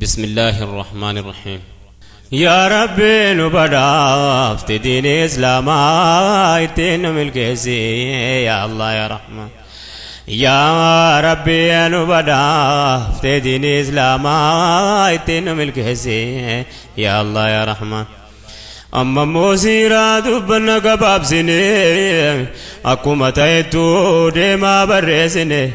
بسم الله الرحمن الرحيم. يا ربي نبدافت دين إسلاما اتين ملكسي يا الله يا رحمن. يا ربي نبدافت دين إسلاما اتين ملكسي يا الله يا رحمن. أما موسيرا دبنا قباب سني أكو تيتو ديما برسني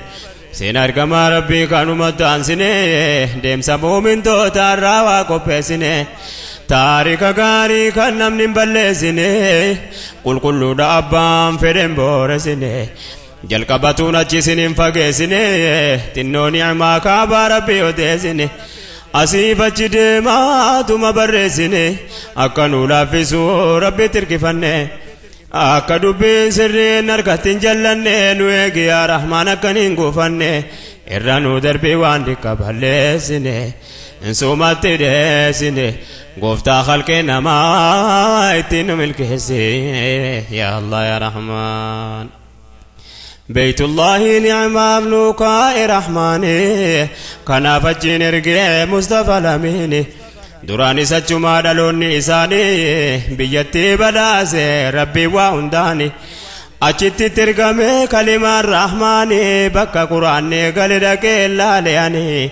سينار كما ربي كانوا متان سني ديم سبو من تو تارا كوبسني تاريخ غاري كنم نبلسني كل كل دابام فدم بورسني جلقبتونا جسنين فقسني تنو نعما كابا ربي ودسني asii fachi deemaatuma barreessine akka nu laaffisu rabbi tirkifanne akka dubbiin sirriin harkatti hin jallanne nu eegi yaa rahmaan akkan hin guufanne irra nu darbii waan diqqa balleessine insumatti dheessine gooftaa halqee namaa ittiin nu milkeessi yaa Allah yaa Rahmaan. بيت الله نعم مملوك رحماني كان فجين ارجع مصطفى لاميني دراني سچما دلوني إساني بيتي بداسي ربي وانداني أچتي ترغمي كلمة الرحماني بكا قرآني قلدك اللالياني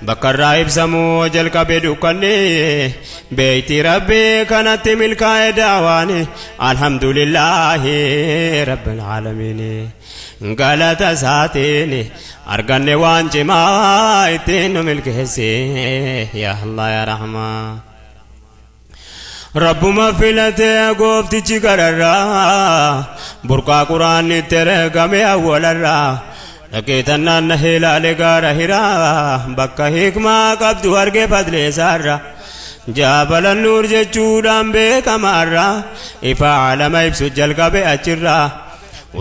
بكا الرائب سمو جلك بدوكني بيتي ربي كانت ملكا دعواني الحمد لله رب العالمين galata isaatiin arganne waan cimaa ittiin nu milkeessi yaa Allah yaa Rahmaan. Rabbuma filatee gooftichi gararraa burqaa quraanni itti ergame awwalarraa dhaqeetannaan na ilaale gaara hiraa bakka hikmaa qabdu arge fadleessaarra jaabala nuur jechuudhaan beekamaarraa ifa alama ibsu jalqabe achirraa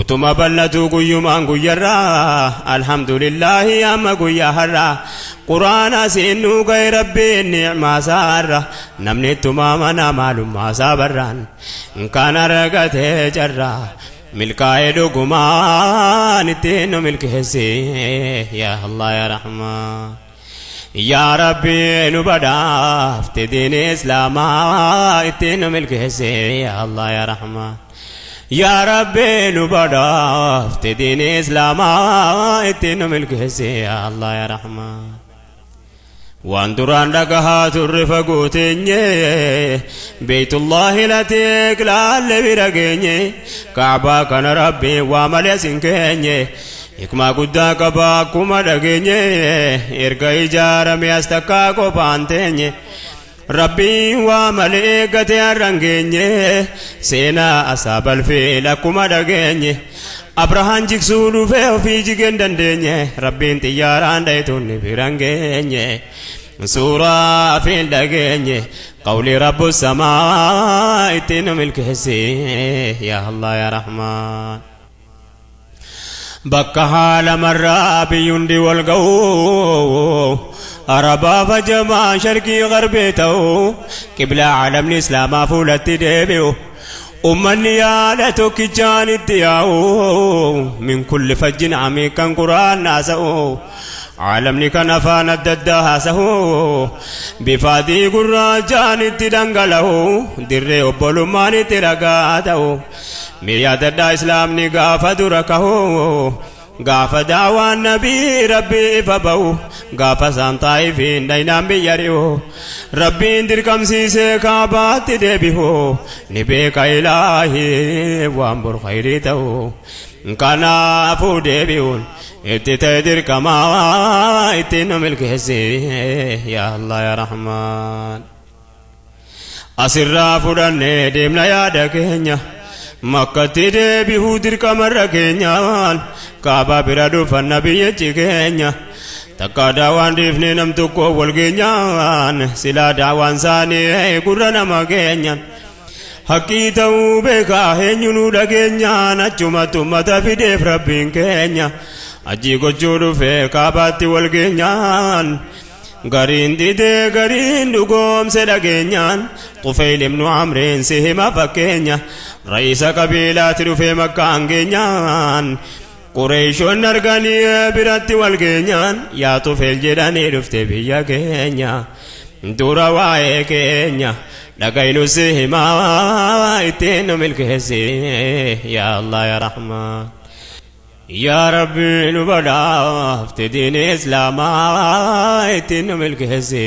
utuma bal'atu guyyumaan guyyarraa alhamdulillahi amma guyyaa har'aa quraana siinuu ga'e rabbiin ni'maa isaarra namni ittuma mana maalummaa isaa barraan kan argatee carraa milkaa'ee dhugumaan ittiin nu milkeessi yaa Allah yaa Rahmaan. Yaa Rabbi nu badhaafte diin Islaamaa ittiin nu milkeessi yaa Allah yaa Rahmaan. يا ربي نبدافت دين إسلاما اتن ملكسي يا الله يا رحمن. وان دران لقها ترفقوتيني بيت الله لتيك لعل برقيني كعبا كان ربي وعمل سنكيني حكمة قدا كباكما لقيني إرقى إجارة ميستكاكو بانتيني ربي وملائكته الرنجيني سينا أصحاب الفيل كما دغيني أبراهام جكسولو في جيجن دندني ربي انتياران دايتون بيرانجيني سورة في دغيني قولي رب السماء اتن ملكسي يا الله يا رحمن. بكها لمرة بيوندي والقو أربا فجمع شرقي غربي تو قبل عالم الإسلام فولت ديبيو أمني يالتو كجان الدياو من كل فج عميقا قرآن ناسو عالمني كان فانا الددهاسه بفادي قراجان التدنقله دري أبولمان ترقاته مياد الإسلام نقاف دركه غاف دعوى النبي ربي فبو غاف سان طائفين دينام بيريو ربي دركم سيسي كعبات دبيهو نبيك إلهي وامبر خيرته كان أفو دبيون اتتدر كما اتن ملكسي يا الله يا رحمن. أسرى فرن دمنا يا دكنيا مكة deebihuu dirqamarra keenyaan kaabaa bira dhufan nabiyyichi keenya takka daawaan dhiifne nam tokko wal geenyaan silaa daawaan isaanii gurra nama keenyaan haqqii ta'uu beekaa eenyu nu dhageenyaan achumatti ummata fideef rabbiin keenya ajii gochuu dhufee kaabaatti wal geenyaan gariin didee gariin dhugoomse dhageenyaan Tufayl ibnu Amriin si hima fakkeenya ra'iisa qabiilaatti dhufee makkaan geenyaan Qureeshoon arganii biratti wal geenyaan yaa Tufeel jedhanii dhufte biyya keenya dura waa'ee keenya dhagaynu si himaa ittiin nu milkeessi yaa Allah yaa Rahmaan. Yaa Rabbi nu badhaafte diini Islaamaa ittiin nu milkeessi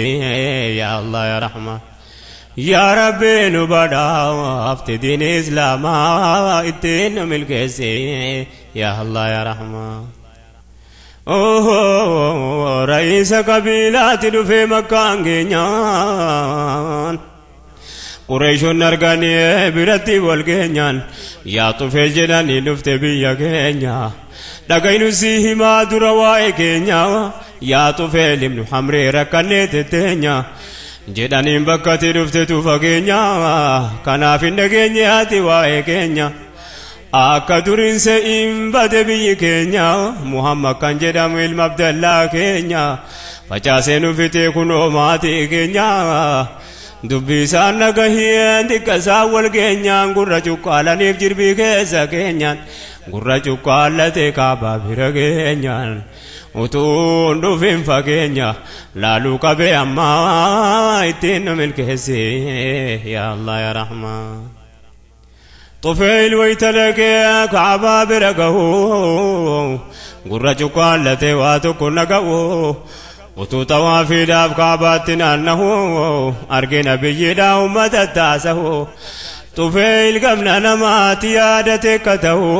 yaa Allah yaa Rahmaan. Yaa Rabbi nu badhaafte diini Islaamaa ittiin nu milkeessi yaa Allah yaa Rahmaan. Ra'iisa qabiilaatti dhufee makkaan geenyaan Qureeshoon arganii biratti wal geenyaan yaa Tufeel jedhanii dhufte biyya keenya dhagaynu si himaa dura waa'ee keenya yaa Tufeel ibnu Hamree rakkannee tetteenya jedhaniin bakkatti dhufte tufa keenya kanaaf hin dhageenye ati waa'ee keenya akka duriin se'iin bade biyyi keenya Muhammad kan jedhamu ilma Abdallaa keenya facaasee nu fitee kunoo maatii keenya dubbii isaan dhagaheen xiqqa isaan wal geenyaan gurra cuqqaalaniif jirbii keessa keenyaan gurra cuqqaallatee kaabaa bira geenyaan utuun dhufin fageenya laaluu qabee ammaa ittiin nu milkeessi yaa Allah yaa Rahmaan. Tufeel wayita dhaqee kaabaa bira gahu gurra cuqqaallatee waa tokko naga'u utuu xawaafiidhaaf kaabaatti naannahu argina biyyiidhaa uummata taasahu Tufeel gamna namaatti yaadate akka ta'u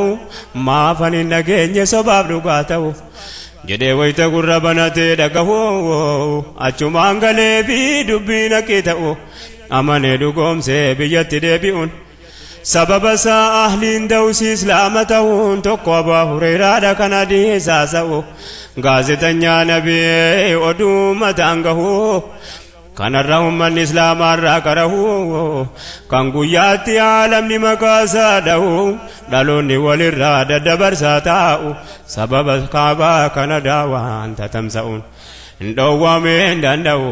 maafan hin dhageenye sobaaf dhugaa ta'u jedhee wayita gurra banatee dhagahu achumaan galee fi dubbiin haqqi ta'u amanee dhugoomsee biyyatti deebi'uun sababa isaa ahliin dawsi islaama ta'uun tokko Abaa Hureyraadha kan hadiisaa sa'u gaazexanyaa nabii oduu mataan gahu kanarra ummanni islaamaarraa qarahu kan guyyaatti aalamni maqaa isaa dhahu dhaloonni walirraa daddabarsaa taa'u sababa kaabaa kana daawaan tatamsa'uun hin dhoowwamee hin danda'u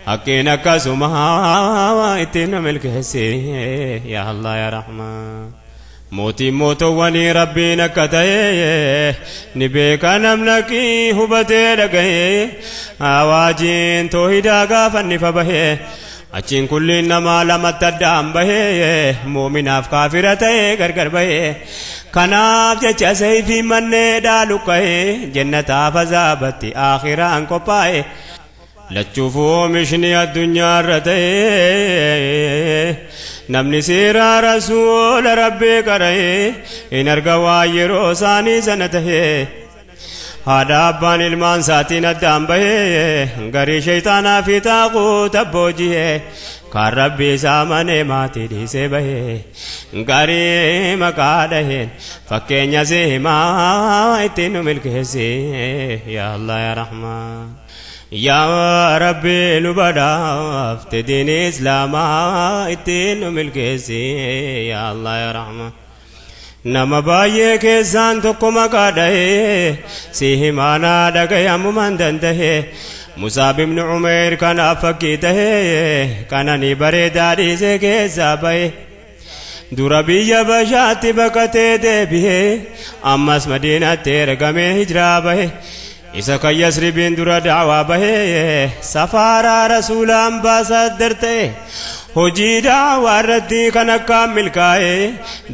haqqiin akkasuma ittiin nu milkeessi yaa Allah yaa Rahmaan. Mootiin mootowwanii Rabbiin akka ta'e ni beeka namnaqii hubatee dhaga'e awaajiin toohidaa gaafa inni fa bahe achiin kulliin namaa lamatti addaan bahe muuminaaf kaafira ta'e gargar bahe kanaaf jecha sayfii mannee dhaaluqqa'e jannataaf azaabatti aakhiraan qophaa'e lachuuf oomishni addunyaarra ta'e namni seeraa rasuula rabbii qara'e hin arga waa yeroo isaanii sana ta'e haadha abbaan ilmaan isaatiin addaan bahe garii shayxaanaa fi taaquuta booji'e kaan rabbii isaa manee maatii dhiisee bahe garii maqaa dhaheen fakkeenya si himaa ittiin nu milkeessi yaa Allah yaa Rahmaan. Yaa Rabbi nu badhaafte diini Islaamaa ittiin nu milkeessi yaa Allah yaa Rahmaan. Nama baay'ee keessaan tokko maqaa dhahee si himaanaa dhagayamumaan danda'e Musaab ibnu Umeer kanaaf fakkii tahee kanani bareedaa dhiisee keessaa bahe dura biyya Bashaatti baqatee deebi'ee ammas Madiinaatti ergamee hijiraa bahe isa kan Yasribiin dura daawaa bahee safaaraa rasuula ambaasaadar ta'e hojii daawaa irratti kan akkaan milkaa'e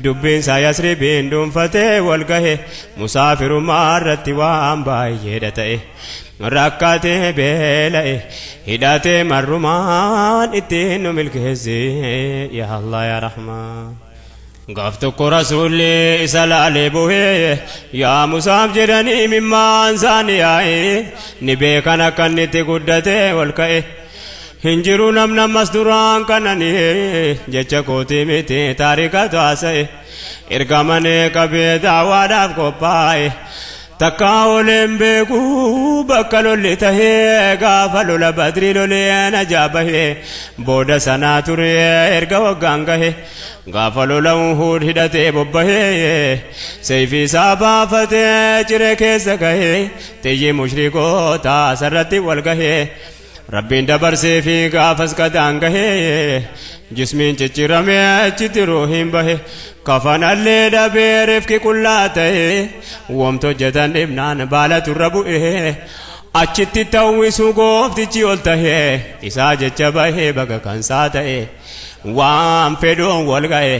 dubbiin isaa Yasribiin dhuunfatee wal gahe musaafirummaa irratti waan baay'eedha ta'e rakkatee beela'e hidhatee marrumaan ittiin nu milkeessi yaa Allah yaa Rahmaan. Gaaf tokko rasuulli isa laalee bu'ee yaa Musaaf jedhanii mimmaan isaanii yaa'e ni beekan akka inni itti guddatee ol ka'e. Hin jiru namni ammas duraan kananii jecha kootii miti taarikatu haasa'e ergamanee qabee daawaadhaaf qophaa'e. Takka oleen beeku bakka lolli tahee gaafa lola badrii lolee najaa bahee booda sanaa ture erga waggaan gahe gaafa lola Uhuud hidhatee bobbahee seeyfii isaa baafatee ciree keessa gahee xiyyi mushrikootaa sarratti wal gahee Rabbiin dabarsee fi gaafas qadaan gahee jismiin cicciramee achitti ruuhiin bahe kafanallee dhabee reefki qullaa ta'e wamto hojjetan dhibnaan baala turra bu'e achitti ta'uwisu gooftichi ol tahe isaa jecha bahee baga kansaa ta'e waan fedhuun wal ga'e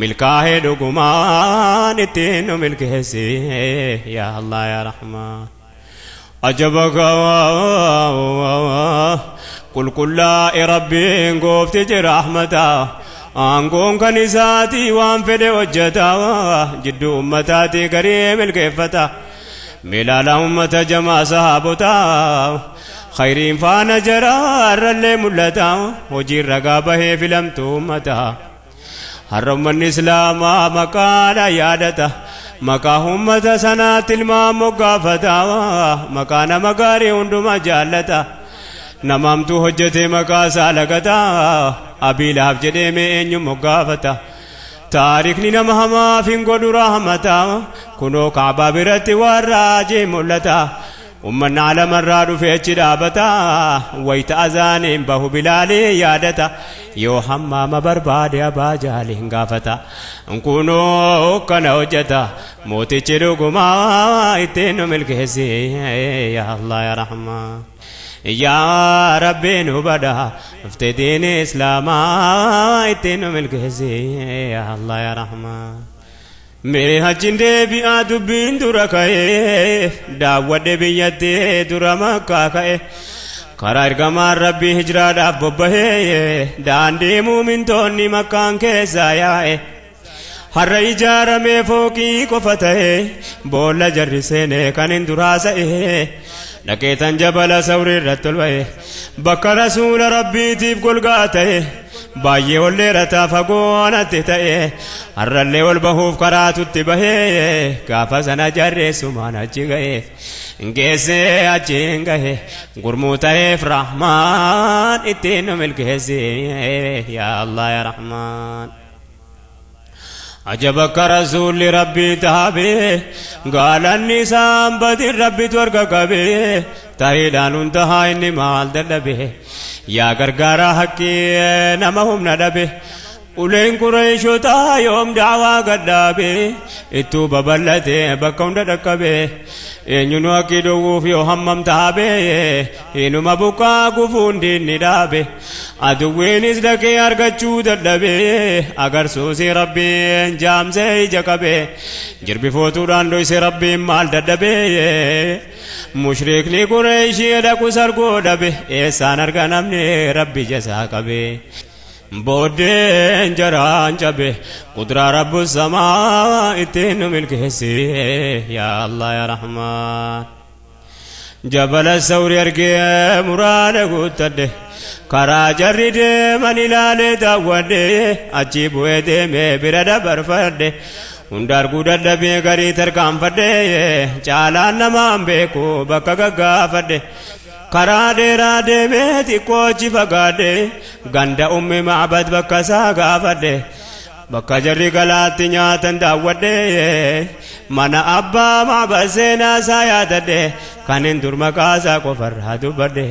milkaa'ee dhugumaan ittiin nu milkeessi yaa Allah yaa Rahmaan. أجبك قل قل لا ربي قفتي رحمتا أنكون كنساتي وانفد وجتا جد أمتاتي كريم الكفتا ملال أمة جمع صحابتا خيرين فانا جرار اللي ملتا وجير رقابه في لم تؤمتا هرم الإسلام مقال يادته مكا همة سنات المام مقافتا مكان مقاري هندما جالتا نمامتو حجتي مكا سالكتا أبي لهب جديمي إنيو مقافتا تاريخني نمهما فين قدو رحمتا كنو كعبا برتي والراجي ملتا أمنا على مرادو في اجرابتا ويت أزانين بهو بلالي يادتا يو حمام برباد أبا جالي هنغافتا نكونو كان موتي چلوكما اتنو ملكسي يا الله يا رحمن يا ربي نبدا افتدين اسلاما اتنو ملكسي يا الله يا رحمن mee hajjin deebi'aa dubbiin dura ka'e daawwadhe biyyatti dura makkaa ka'e karaa ergamaan rabbii hijraadhaaf bobbahee daandii muumintoonni makkaan keessaa yaa'e har'a ijaaramee fooqii qofa ta'e boolla jarri seenee kan hin duraasa'e dhaqeetan jabala sawrii irratti ol ba'e bakka rasuula rabbiitiif golgaa ta'e baay'ee ol dheerataa fagoonatti ta'e har'allee ol bahuuf karaatutti bahee gaafa sana jarreessumaan achi ga'e geessee achiin gahe gurmuu ta'eef rahmaan ittiin nu milkeessi yaa Allah yaa Rahmaan. عجبك رسول ربي تابي قال النسام بدر ربي تورك كبي تهيدان انتهى إني مال دلبي يا غرغارا حقي نمهم ندبي uleen Qurayshotaa yoom da'awaa gadhaabe ittuu babal'ate bakka hunda dhaqqabe eenyunu akki dhowwuuf yoo hammam taabe inuma buqqaa gufuun diinni dhaabe aduwwiinis dhaqee argachuu dadhabe agarsuusi rabbiin jaamsee ija qabe jirbi footuudhaan dhoyse rabbiin maal dadhabe mushrikni Qurayshii dhaqu sargoo dhabe eessaan arga namni rabbi jasaa qabe. Booddeen jaraan cabe qudraa rabbu samaa ittiin nu milkeessi yaa Allah yaa Rahmaan. Jabala sawri argee muraada guuttadhe karaa jarri deeman ilaalee daawwadhe achi bu'ee deemee bira dabarfadhe hunda arguu dadhabee garii tarkaanfadhe caalaan namaan beeku bakka gaggaafadhe. Karaa dheeraa deemee xiqqoo achi fagaadhe ganda ummi Macbad bakka isaa gaafadhe bakka jarri galaatti nyaatan daawwadhe mana abbaa Macbad seenaa isaa yaadadhe kan hin dur maqaa isaa qofarraa dubbadhe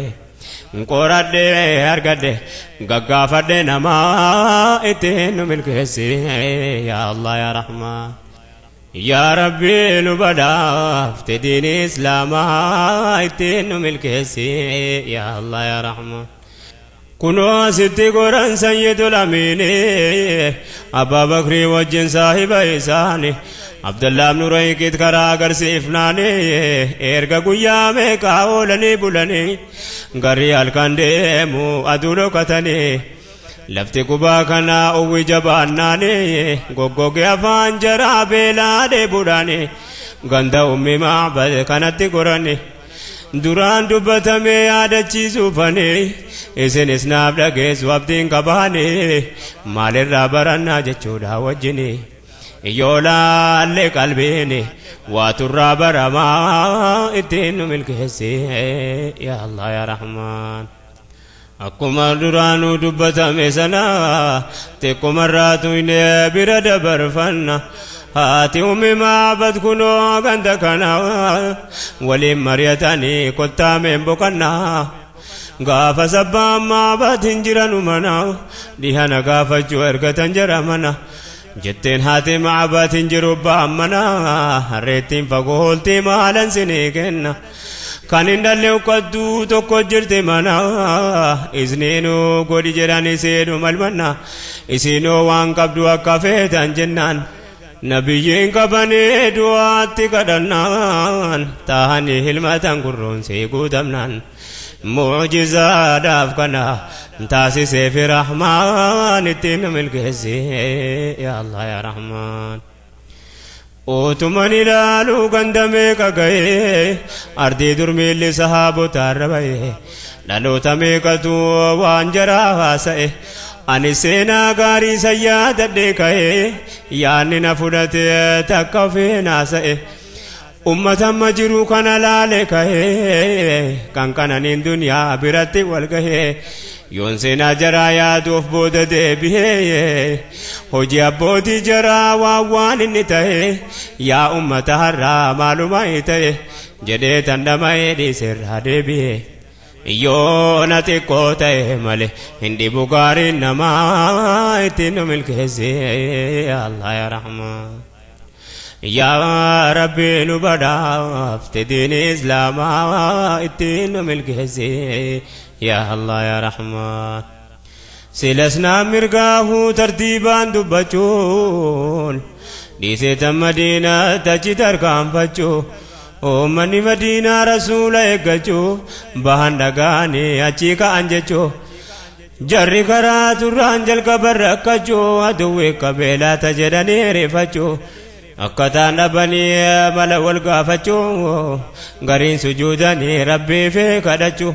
qoradhe argadhe gaggaafadhe namaa ittiin nu milkeessi yaa Allah yaa Rahmaan. يا ربي نبدا في دين إسلام اتين ملكسي يا الله يا رحمن كنوا ستي قران سيد الأمين أبا بكر وجن صاحب إساني عبد الله بن ريكت كرا قرسيفناني إرقا قيامي كاولني بلني قري الكنديمو أدولو كتني lafti qubaa kanaa uwwi jabaannaani goggoge afaan jaraa beelaa dheebuudhaani ganda ummi Macbad kanatti gorani duraan dubbatamee yaadachiisuufani isinis naaf dhageessu abdiin qabaani maalirraa barannaa jechuudha wajjini yoo laalle qalbiini waa turraa baramaa ittiin nu milkeessi yaa Allah yaa Rahmaan. Akkuma duraanuu dubbatame sana xiqqumarraatu inni bira dabarfanna haati ummi Macbad kunoo ganda kana waliin mari'atanii kottaameen boqannaa Gaafa sabbaa maabatiin jiranu mana dhihana gaafachuu ergatan jara mana jetteen haati maabaatiin jiru ba'an mana harreettiin fagoo hooltee maalan sinii kenna kan hin dhalle uqqattuu tokko jirti mana isniinuu godhi jedhan isiidhu malmanna isinoo waan qabdu akka feetan jennaan nabiyyiin qabanii du'aatti kadhannaan taa'anii hilmatan gurroonsii guutamnaan mucjizaadhaaf kana taasisee fi rahmaan ittiin nu milkeessi yaa Allah yaa Rahmaan. Otuman ilaaluu ganda meeqa ga'ee ardii dur miilli sahaabotaarra ba'ee dhaloota meeqatu waan jaraa haasa'e ani seenaa gaarii san yaadadhee ka'ee yaadni na fudhate takka ofii naasa'e ummata amma jiru kana laale ka'ee kan kananiin duniyaa biratti wal gahee yoon seenaa jaraa yaaduuf booda deebi'ee hojii abbootii jaraa waan waan inni ta'e yaa ummata har'aa maaluma ta'e jedhee tandhama'ee dhiiseerraa deebi'e yoo na xiqqoo ta'e malee hin dhibu gaariin namaa ittiin nu milkeesse Allah yaa Rahmaan. Yaa Rabbi nu badhaafte diini Islaamaa ittiin nu milkeesse yaa Allah yaa Rahmaan. Silasnaa mirgaahuu tartiibaan dubbachuun dhiisee tan Madiinaa tachi tarkaanfachuu uummanni Madiinaa rasuula eeggachuu bahan dhagaanii achii ka'an jechuu jarri karaa turraan jalqaban rakkachuu aduwwi qabeelaata jedhanii rifachuu akkataan dhabanii mala wal gaafachuu gariin sujuudanii rabbii fi kadhachuu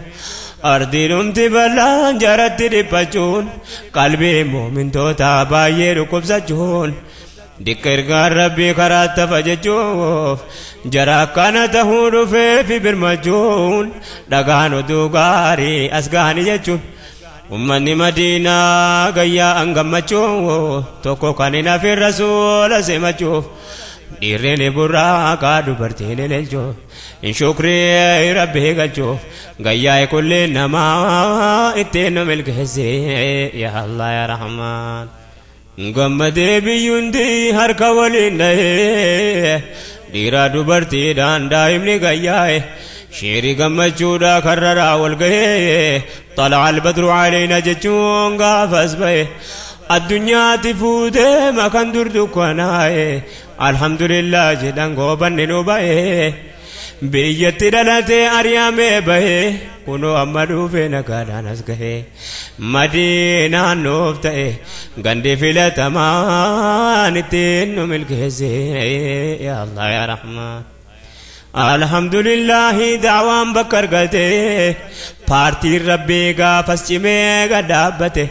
ardiinumti bal'aan jaratti dhiphachuun qalbii muumintoota baay'ee dhukkubsachuun dikka ergaan rabbii karaa tafa jechuuf jara akkana tahuu dhufee fi birmachuun dhagaan oduu gaarii as gahanii jechuun ummanni Madiinaa gayyaa an gammachuu tokko kan hin hafin rasuula simachuuf dhiirri burraaqaa dubartiin ililchuuf hin shukrii rabbii galchuuf gayyaa kulli namaa ittiin nu milkeesse yaa Allah yaa Rahmaan. Gammadee biyyuundi harka waliin dhahee dhiiraa dubartiidhaan daa'imni gayyaa'e sheerii gammachuudhaa karraraa wal gahee xala'a albadru aleyna jechuun gaafas ba'e addunyaatti fuutee makan dur dukkanaa'e alhamdulillah jedhan goobanni nu ba'e biyyatti dhalatee ari'amee bahee kunoo amma dhufee nagaadhaan as gahee Madiinaan nuuf ta'e gandi filatamaan ittiin nu milkeesse yaa Allah yaa Rahmaan. Alhamdulillahi da'waan bakka argate paartiin rabbii gaafas cimee gad dhaabbate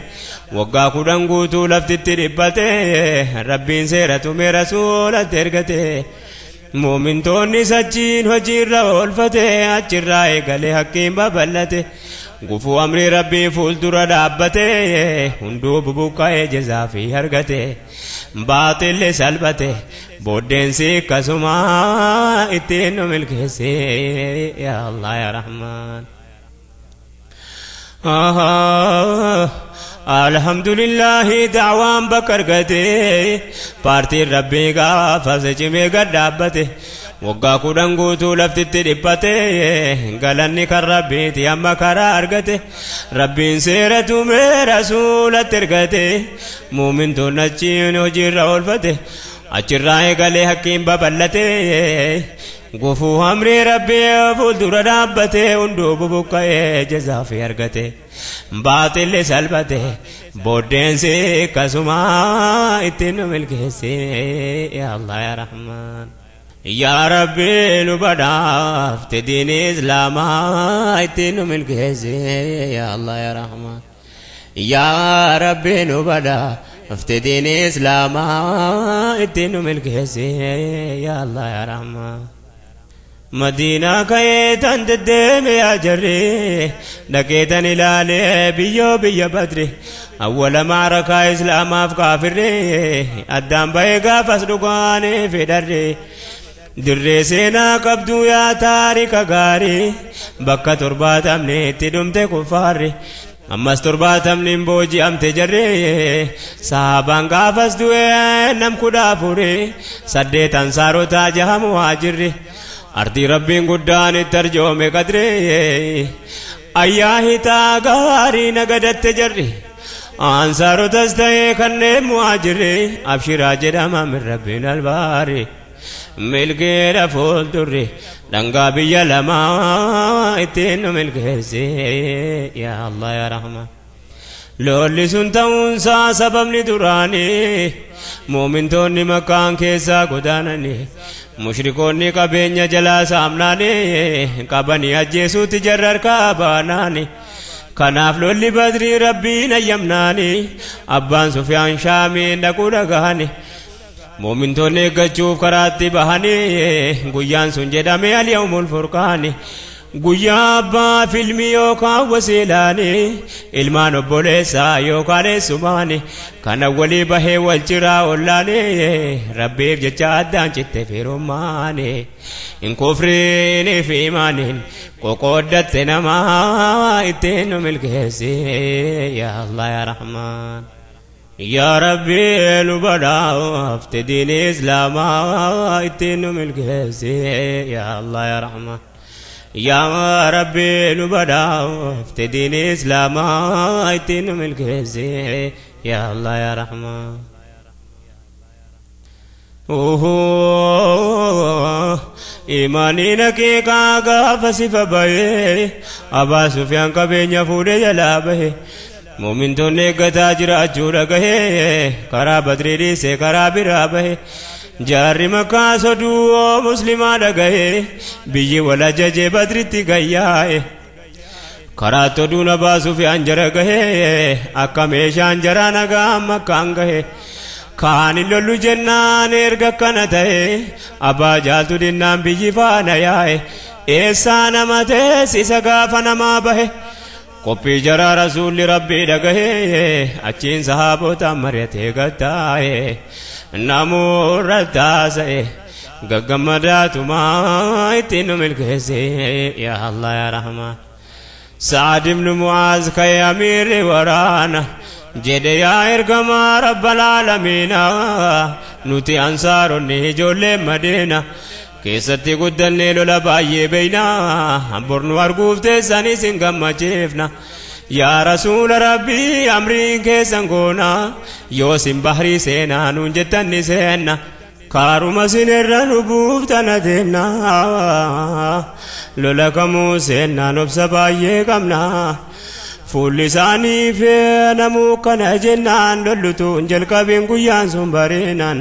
waggaa 10 guutuu laftitti dhibbate rabbiin seera tumee rasuulatti ergate muumintoonni sachiin hojiirra oolfate achirraa eegalee hakkiin babal'ate gufuu amrii rabbii fuuldura dhaabbate hunduu bubuqqa'ee jezaa fi argate baaxilli salphate booddeensi akkasuma ittiin nu milkeesse yaa Allah yaa Rahmaan. Alhamdulillahi da'waan bakka argate paartiin rabbii gaafas cimee gad dhaabbate waggaa 10 guutuu laftitti dhiphate galanni kan rabbiiti amma karaa argate rabbiin seera tumee rasuulatti ergate muumintoonni achiin hojiirra oolfate achirraa eegalee hakkiin babal'ate gufuu amrii rabbii fuuldura dhaabbate hunduu bubuqqa'ee jezaa fi argate baaxilli salphate booddeensi akkasuma ittiin nu milkeesse yaa Allah yaa Rahmaan. Yaa Rabbi nu badhaafte diini Islaamaa ittiin nu milkeesse yaa Allah yaa Rahmaan. Yaa Rabbi nu badhaafte diini Islaamaa ittiin nu milkeesse yaa Allah yaa Rahmaan. Madiinaa ka'ee tan deddeeme yaa jarri dhaqee tan ilaalee biyyoo biyya badri awwala maarakaa Islaamaaf kaafirri addaan ba'ee gaafas dhugaanii fedharri Dirree seenaa qabdu yaa taarika gaarii bakka 70 itti dhumte kuffaarri ammas 70 booji'amte jarree sahaabaan gaafas du'ee nam 14 8 ansaarotaa 6 muhaajirri ardii rabbiin guddaan itti arjoome qadree ayyaa hitaa gaarii nagadatte jarri ansaarotas ta'ee kanneen muhaajirri abshiraa jedhama min rabbiin albaari milkeedha fuuldurri dhangaa biyya lamaa ittiin nu milkeesse yaa Allah yaa Rahmaan. Lolli sun ta'uunsaa sababni duraanii muumintoonni makkaan keessaa godaananii mushrikoonni qabeenya jalaa saamnaanii qabanii ajjeesuutti jarra harkaa baanaanii. Kanaaf lolli badrii rabbiin ayyamnaanii abbaan Sufyaan Shaamiin dhaquu dhagahanii. Muumintoonni eeggachuuf karaatti bahanii guyyaan sun jedhame al-yawmul furqaani guyyaa abbaa filmi yookaan wasiilaanii ilmaan obboleessaa yookaan eessumaani kana walii bahee wal ciraa ollaanii rabbiif jecha addaan citte firummaani hin kufriinii fi imaaniin qoqooddatte namaa ittiin nu milkeessi yaa Allah yaa Rahmaan. Yaa Rabbi nu badhaafte diini Islaamaa ittiin nu milkeessi yaa Allah yaa Rahmaan. Yaa Rabbi nu badhaafte diini Islaamaa ittiin nu milkeessi yaa Allah yaa Rahmaan. Imaaniin haqiiqaa gaafa sifa bahee Abaa Sufyaan qabeenya fuudhee jalaa bahee muumintoonni eeggataa jiraachuu dhagahee karaa badrii dhiisee karaa biraa bahee jaarri makkaa soduu muslimaa dhagahee biyyi wal ajajee badritti gayyaa'e karaa toduun Abaa Sufyaan jara gahee akka meeshaan jaraa nagaa makkaan gahee kaan hin lollu jennaan erga akkana ta'e abbaa jaaltu dinnaan biyyi faana yaa'e eessaa nama teessisa gaafa namaa bahe. Qophii jaraa rasuulli rabbii dhagahee achiin sahaabota mari'atee gattaa'e namoota taasa'e gaggammadaatumaa ittiin nu milkeesse yaa Allah yaa Rahmaan. Sa'ad ibn Mu'aaz ka'ee amiirri waraana jedhe yaa ergamaa rabbal aalamiina nuti ansaaronni ijoollee Madiina keessatti guddannee lola baay'ee beeyna bornu arguuf teessanis hin gammachiifna yaa rasuula rabbii amriin keessan goona yoo sin bahrii seenaa nuun jettan ni seenna kaaruma sin irra nu buuftan adeemna lola kamuu seennaan obsa baay'ee qabna fuulli isaanii feenamuu kana jennaan lollutuun jalqabeen guyyaan sun bareenaan.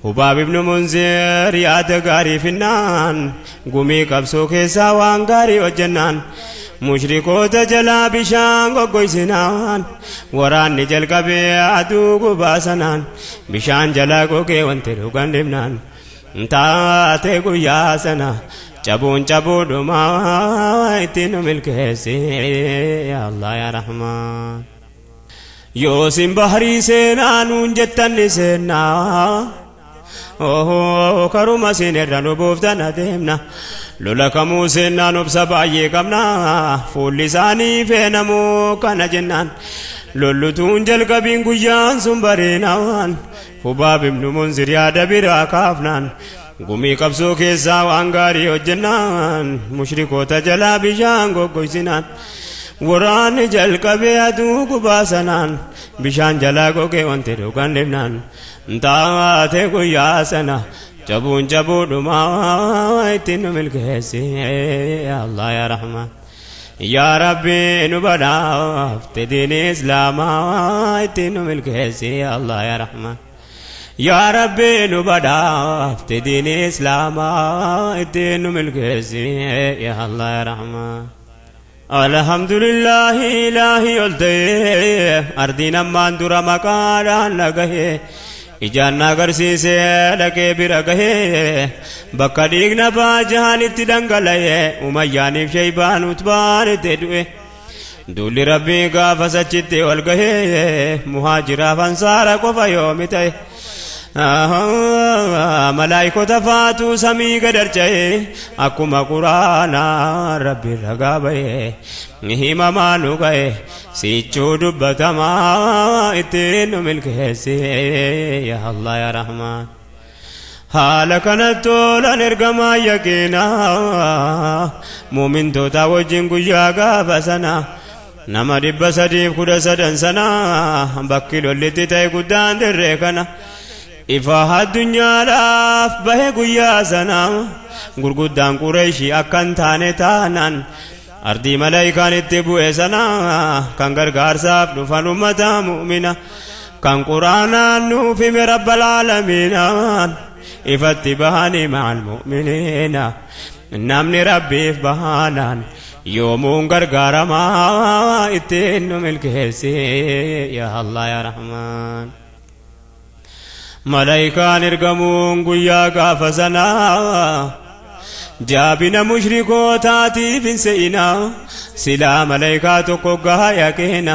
Hubaab ibn Munzir yaada gaarii finnaan gumii qabsoo keessaa waan gaarii hojjennaan mushrikoota jalaa bishaan goggoysinaan waraanni jalqabee aduu gubaa sanaan bishaan jalaa gogee wanti dhugan dhibnaan taate guyyaa sana cabuun cabuudhumaa ittiin nu milkeessi yaa Allah yaa Rahmaan. Yoo sin bahrii seenaa nuun jettan ni seennaa. Karuma sin irra nu buuftan adeemna lola kamuu seennaan obsa baay'ee qabna fuulli isaanii feenamuu kana jennaan lollutuun jalqabiin guyyaan sun bareenaan Hubaab ibn Munzir yaada biraa kaafnaan gumii qabsoo keessaa waan gaarii hojjennaan mushrikoota jalaa bishaan goggoysinaan waraanni jalqabee aduu gubaa sanaan bishaan jalaa gogee wanti dhugan dhibnaan taate guyyaa sana cabuun cabuudhumaa ittiin nu milkeessi yaa Allah yaa Rahmaan. Yaa Rabbi nu badhaafte diini Islaamaa ittiin nu milkeessi yaa Allah yaa Rahmaan. Yaa Rabbi nu badhaafte diini Islaamaa ittiin nu milkeessi yaa Allah yaa Rahmaan. Alhamdulillahi ilaahi ol ta'ee ardiin ammaan dura maqaadhaan dhagahee ijaan na agarsiisee dhaqee bira gahee bakka dhiigna baajaanitti dhangala'ee umayyaaniif sheeybaan utbaan itti du'e duulli rabbii gaafa sachitti ol gahee muhaajiraaf ansaara qofa yoomi ta'e. Malaayikota faatu samii gadarcha'e akkuma quraanaa rabbi ragaa ba'e himamaa nu ga'e sichuu dubbatamaa ittiin nu milkeesse yaa Allah yaa Rahmaan. Haala kanatti tolan ergamaa yaqiinaa muumintoota wajjin guyyaa gaafa sana nama 313 sana bakki lollitti ta'e guddaan dirree kana. Ifa addunyaadhaaf bahe guyyaa sana gurguddaan Qureeshii akkan taane taanaan ardii malaayikaan itti bu'e sana kan gargaarsaaf dhufan ummata mu'mina kan quraanaan nuuf hime rabbal aalamiinaan ifatti bahanii ma'al mu'miniina namni rabbiif bahanaan yoomuun gargaaramaa ittiin nu milkeesse yaa Allah yaa Rahmaan. Malaayikaan ergamuun guyyaa gaafa sanaa jaabina mushrikootaatiif hin se'inaa silaa malaayikaa tokko gahaa yaqiina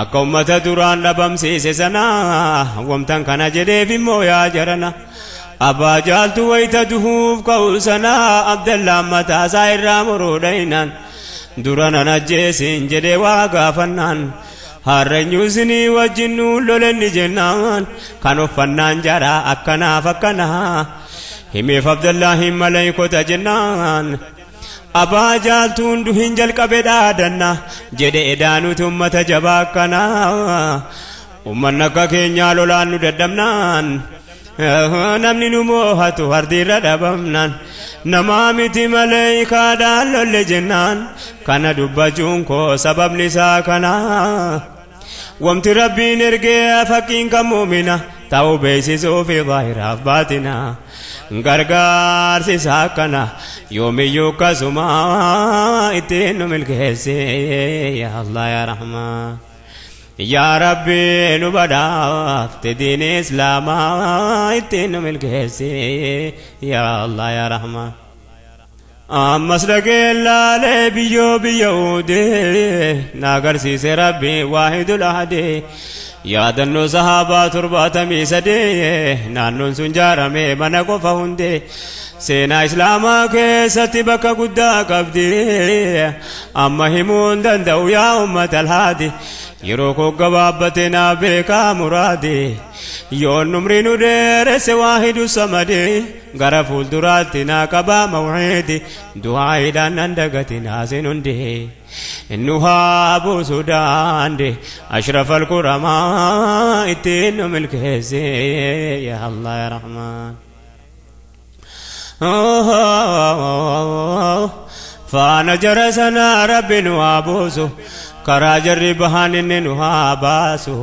akka ummata duraan dhabamsiise sanaa wamtan kana jedheef immoo yaa jarana abbaa jaaltu wayita duhuuf ka'u sanaa Abdallaan mataasaa irraa muruudhainaan dura nan ajjeesin jedhee waa gaafannaan harreenyu isinii wajjin nuun lolenni jennaan kan uffannaan jaraa akkanaaf akkanaa himeef Abdallaahin malaayikota jennaan abbaa jaaltuun duhin jalqabe dhaadanna jedhe edaanuti ummata jabaa akkanaa ummanni akka keenyaa lolaan nu daddabnaan namni nu moohatu hardiirra dhabamnaan namaa miti malaayikaadhaan lolle jennaan kana dubbachuun koo sababni isaa kanaa wamti rabbiin ergee fakkiin kan muumina ta'uu beeksisuu fi zaahiraaf baatina gargaarsi isaa akkana yoomiyyuu akkasuma ittiin nu milkeesse yaa Allah yaa Rahmaan. Yaa Rabbi nu badhaafte diin Islaamaa ittiin nu milkeesse yaa Allah yaa Rahmaan. Ammas dhagee laalee biyyoo biyya uudee na agarsiise Rabbi waahidul ahadee yaadannoo sahaabaa 73 naannoon sun jaarame mana qofa hundee seenaa Islaamaa keessatti bakka guddaa qabdi amma himuun danda'u yaa ummata alhaadi yeroo koo gabaabbate naa beekaa muraadi yoon umrii nu dheeresse waahidu samadi gara fuulduraatti naa qabaa mawciidi du'aayiidhaan nan dagati naasin hundi nu haa buusu daandi ashraf alkuramaa ittiin nu milkeesse yaa Allah yaa Rahmaan. Faana jara sanaa rabbi nu haa buusu karaa jarri bahan inni nu haa baasu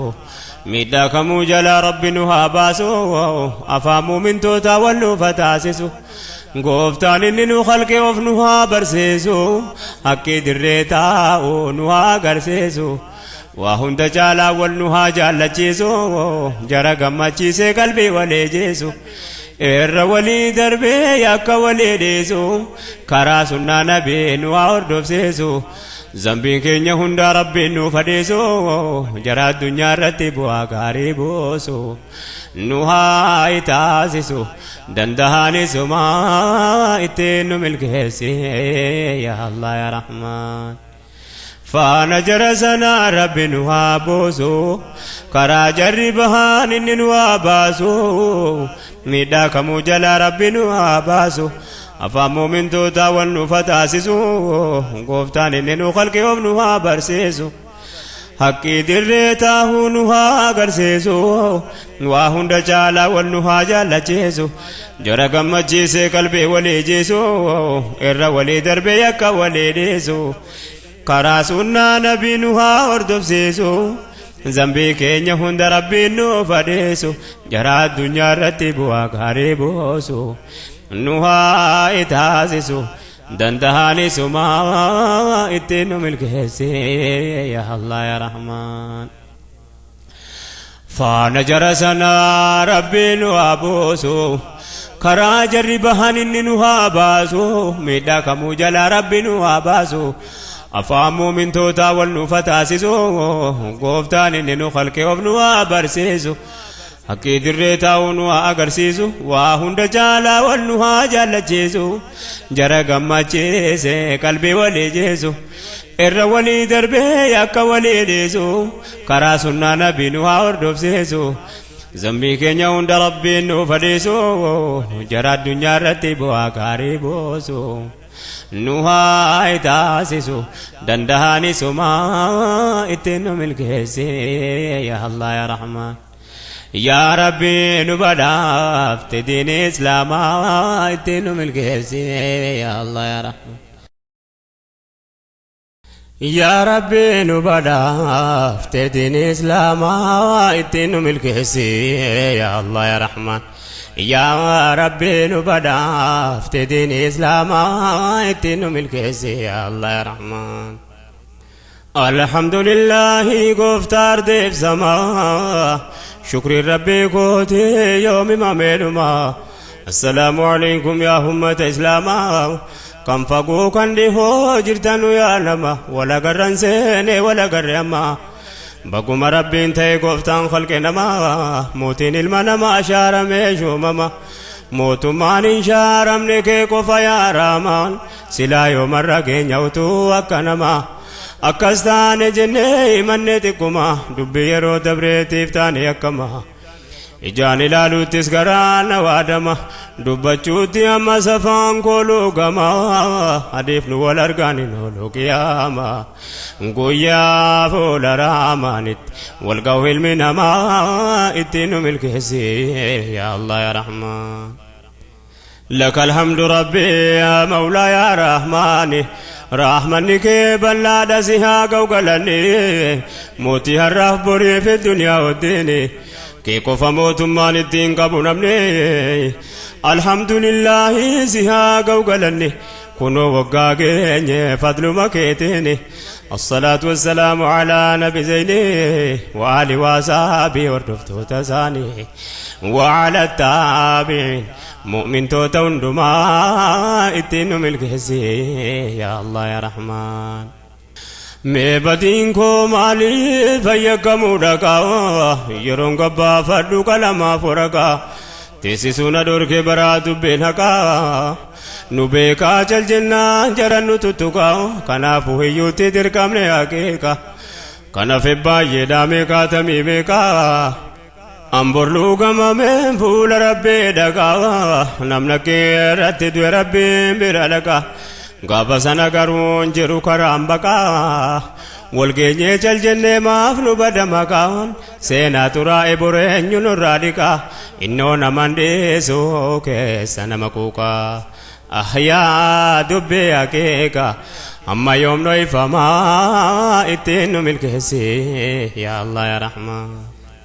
miidhaa kamuu jalaa rabbi nu haa baasu afaan muumintootaa wal nuuf taasisu gooftaan inni nu halqee of nu haa barsiisu haqqii dirree taa'u nu haa agarsiisu waa hunda caalaa wal nu haa jaallachiisu jara gammachiisee qalbii walii jeesu irra walii darbee yakka walii dhiisu karaa sunnaa nabii nu haa hordofsiisu zambiin keenya hundaa rabbiin nuuf hadhiisu jara addunyaa irratti bu'aa gaarii buusu nu haa taasisu dandahaanisuma ittiin nu milkeesse yaa Allah yaa Rahmaan. Faana jara sanaa rabbi nu haa buusu karaa jarri bahaan inni nu haa baasu miidhaa kamuu jalaa rabbi nu haa baasu afaan muumintootaa wal nuuf taasisu gooftaan inni nu halqee of nu haa barsiisu haqqii dirree taahuu nu haa agarsiisu waa hunda caalaa wal nu haa jaallachiisu jara gammachiisee qalbii walii jeesu irra walii darbee yakka walii dhiisu karaa sunnaa nabii nu haa hordofsiisu zambii keenya hunda rabbiin nuuf hadhiisu jara addunyaa irratti bu'aa gaarii buusu nu haa taasisu dandahaanisuma ittiin nu milkeesse yaa Allah yaa Rahmaan. Faana jara sanaa rabbiin nu haa buusu karaa jarri bahan inni nu haa baasu miidhaa kamuu jalaa rabbi nu haa baasu afaan muumintootaa wal nuuf taasisu gooftaan inni nu halqee of nu haa barsiisu Haqqii dirree taa'uu nu haa agarsiisu waa hunda caalaa wal nu haa jaallachiisu jara gammachiise qalbii walii jeesu irra walii darbee akka walii dhiisu karaa sunnaa nabii nu haa hordofsiisu zambii keenya hunda rabbiin nu fadhiisu jara addunyaa irratti bu'aa gaarii buusu nu haa taasisu danda'aanisumaa ittiin nu milkeessi yaa Allah yaa Rahmaan. يا ربي نبدافت دين إسلاما اتنو ملكيسي يا الله يا رحمن يا ربي نبدافت دين إسلاما اتنو ملكيسي يا الله يا رحمن يا ربي نبدافت دين إسلاما اتنو ملكيسي يا الله يا رحمن الحمد لله غفتار ديف زما شكر ربي قوتي يوم ما ميلما السلام عليكم يا أمة إسلاما كم فقو كان لهو جرتانو يا لما ولا قرن سيني ولا قرما بقوم ربي انتي قفتان خلق نما موتين المنما أشار ميشو مما موتو مان انشارم نكي قفا يا رامان سلا يوم الرقين يوتو أكنما akkas taane jennee himanne xiqquma dubbii yeroo dabreetiif taane akkama ijaan ilaaluuttis garaan na waadama dubbachuutti amma safaan koo luugama adeef nu wal argaan hin oolu qiyaama guyyaa fuula raamaanitti wal ga'u ilmi namaa ittiin nu milkeessi yaa Allah yaa Rahmaan. لك الحمد ربي يا مولاي يا رحماني رحمنك بلا دسها قوقلني موتي هالرف بري في الدنيا والدين كي قف موت مال الدين قبو نمني الحمد لله سها قوقلني كنو وقاقيني فضل مكيتيني الصلاة والسلام على نبي زيني وآله وصحبه وردفتو تساني وعلى التابعين مؤمن توتون دما اتين ملكسي يا الله يا رحمن مبدين كو مالي فيكمو دقا يرون قبا فردو كلما فرقا تيسسونا دورك برا دبين حقا نبيكا چل جنة جرن تتقا كنافو هيوتي دركم لحقيقا كنف باية دامي كاتمي بيكا أمبرلو غمامين فول ربي دقا نمنكي رتد ربي برالكا غابا سنة غرون جرو كرام بقا والگيني چل جنة مافنو بدمكا سينا ترى إبرين ينرادكا إنو نمانديسو كيسا نمكوكا أحيا دبي أكيكا أما يوم نويفما اتنو ملكسي يا الله يا رحمن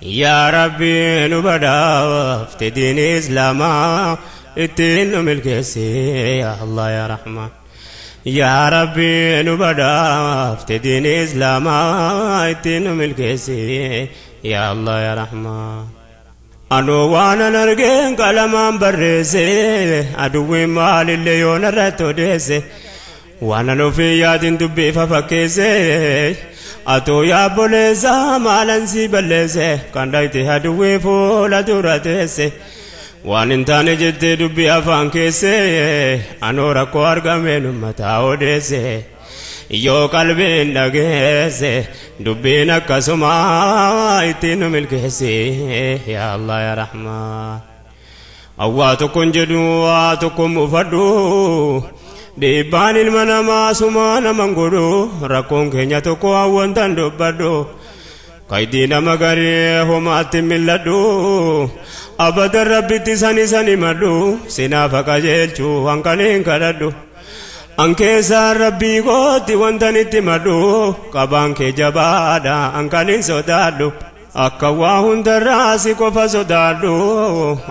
يا ربي نبدافت دين إسلاما اتنو ملكسي يا الله يا رحمن يا ربي نبدافت دين إسلاما اتنو ملكسي يا الله يا رحمن أنو وانا نرجين كلمان برسي أدوي مال اللي يونرتو ديسي وانا لو في يادين دبي ففكيسي أتو يا بوليسا مالنسي بلسي كان دايتي هدوي فولا دورتيسي وان انتاني جدي دبي أفانكيسي أنو ركو أرقامين متاو ديسي يو قلبي نجيسي دبي نكسما اتنو ملكيسي يا الله يا رحمن أواتكم جدو واتكم مفدو dhiibbaan ilma namaa sumaa naman godhu rakkoon keenya tokko hawwantan dubbadhu kaydii nama garee homaatti milladhu abadan rabbitti sani sani madhu sinaafa qajeelchuu hanqaniin kadhadhu an keessaan rabbii kootti wantan itti madhu qabaan kee jabaadha hanqaniin sodaadhu akka waa hundarraa si qofa sodaadhu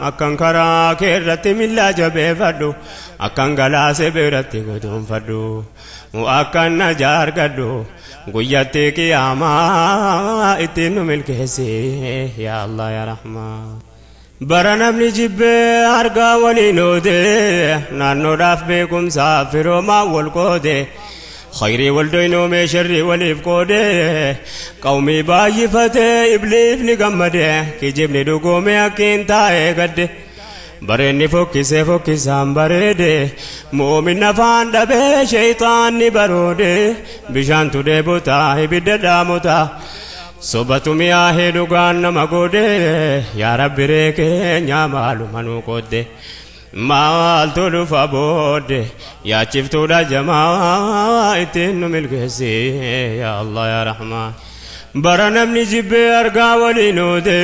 akkan karaa kee irratti millaa jabeeffadhu akkan galaase biratti guduunfadhu akkan na jaargadhu guyyatti qiyaamaa ittiin nu milkeessi yaa Allah yaa Rahmaan. Bara namni jibbee argaa waliin oode naannoodhaaf beekumsaaf firoomaa wal qoode Khayrii wal doynoomee sharrii waliif qoode qawmii baay'ifatee ibliifni gammade kijibni dhugoomee akkiin taa'ee gadde bareenni fokkisee fokkisaan bareede moomin afaan dhabee sheeyxaanni baroode bishaantu dheebotaa ibidda dhaamotaa sobatu mi'aahee dhugaan nama goode yaa rabbi ree keenya maaluma nuu qoodde maaltu dhufa boodde yaachiftuudha jamaa ittiin nu milkeessi yaa Allah yaa Rahmaan. Bara namni jibbee argaa waliin oode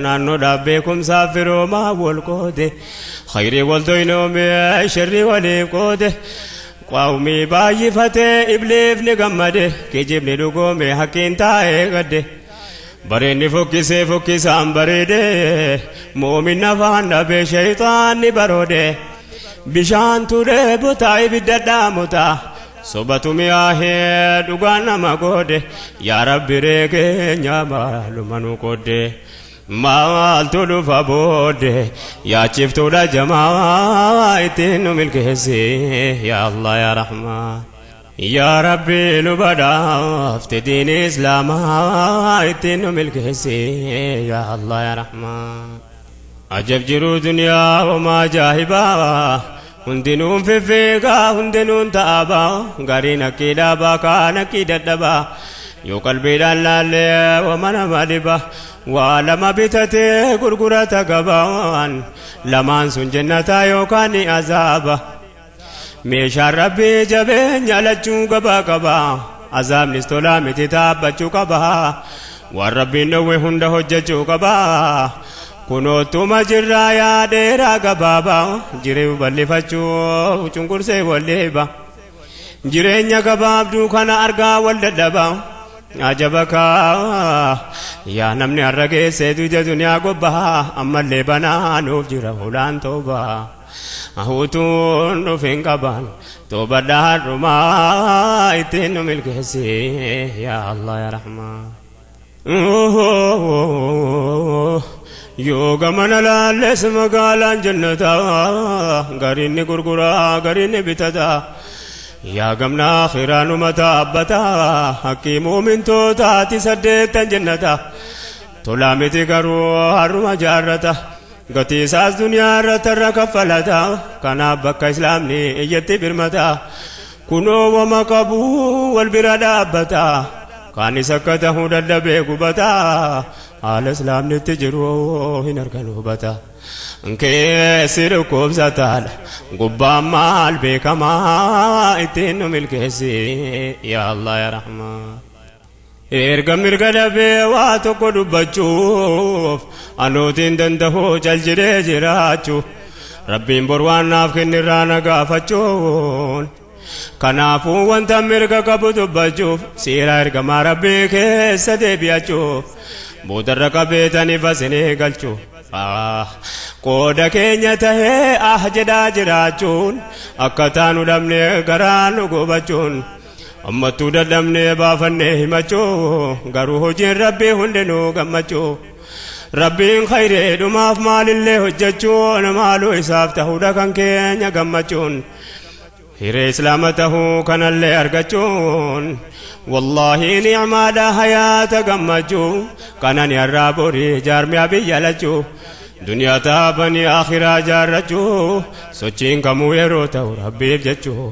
naannoodhaaf beekumsaaf firoomaa wal qoode khayrii wal doynoomee sharrii waliif qoode qawmii baay'ifatee ibliifni gammade kijibni dhugoome hakkiin taa'ee gadde bareenni fokkisee fokkisaan bareede moomin afaan dhabee sheeyxaanni baroode bishaantu dheebotaa ibidda dhaamotaa sobatu mi'aahee dhugaan nama goode yaa rabbi ree keenya maaluma nu qoodde maaltu dhufa boodde yaachiftuudha jamaa ittiin nu milkeessi yaa Allah yaa Rahmaan. Yaa Rabbi nu badhaafte diin islaamaa ittiin nu milkeessi yaa Allah yaa Rahmaan. Ajab jiruu duniyaa homaa ajaa'ibaa hundinuun fiffiigaa hundinuun ta'abaa gariin akkii dhaabaa kaan akkii dadhabaa yoo qalbiidhaan laallee wama nama dhiba waa lama bitatee gurgurata gabaan lamaan sun jennataa yookaan ni azaaba meeshaan rabbii jabeenya lachuu gabaa qaba azaabnis tolaa miti taabbachuu qaba waan rabbiin dhowwe hunda hojjechuu qaba kunootuma jirraa yaa dheeraa gabaabaa jiruu bal'ifachuuf cunqursee walleeba jireenya gabaabduu kana argaa wal dadhaba ajaba kaa yaa namni har'a geessee duja duniyaa gobbaa ammallee banaanuuf jira hulaan toobaa hutuun dhufin qaban toobadhaa har'umaa ittiin nu milkeessi yaa Allah yaa Rahmaan. Yoo gamana laalles magaalaan jannataa gariin ni gurguraa gariin ni bitataa yaa gamna akhiraanuma taabbataa hakkii muumintootaati saddeettan jannataa tolaa miti garuu har'uma jaarrata gatii isaas duniyaa irratti irra kaffalata kanaaf bakka islaamni iyyatti birmata kunoo wama qabu wal bira dhaabbata kaanis akka tahuu dadhabee gubataa haala islaamnitti jiru hin argan hubata keessi dhukkubsataadha gubbaan maal beekamaa ittiin nu milkeessi yaa Allah yaa Rahmaan. Erga mirga dhabee waa tokko dubbachuuf anuutiin danda'u cal jedhee jiraachuu rabbiin bor waan naaf kennirraa na gaafachuun kanaafuu wanta mirga qabu dubbachuuf seera ergamaa rabbii keessa deebi'achuuf boodarra qabeetaniif asinii galchuu qooda keenya tahee ah jedhaa jiraachuun akka taanu dhabnee garaa nu gubachuun ammattuu dadhabnee baafannee himachuu garuu hojiin rabbii hundinuu gammachuu rabbiin khayreedhumaaf maalillee hojjechuun maaluu isaaf tahuudha kan keenya gammachuun hiree islaama tahuu kanallee argachuun wallaahi nicmaadha hayaata gammachuu kanani har'aa borii jaarmiyaa biyya lachuu duniyaa taabanii akhiraa jaarrachuu sochiin kamuu yeroo ta'u rabbiif jechuu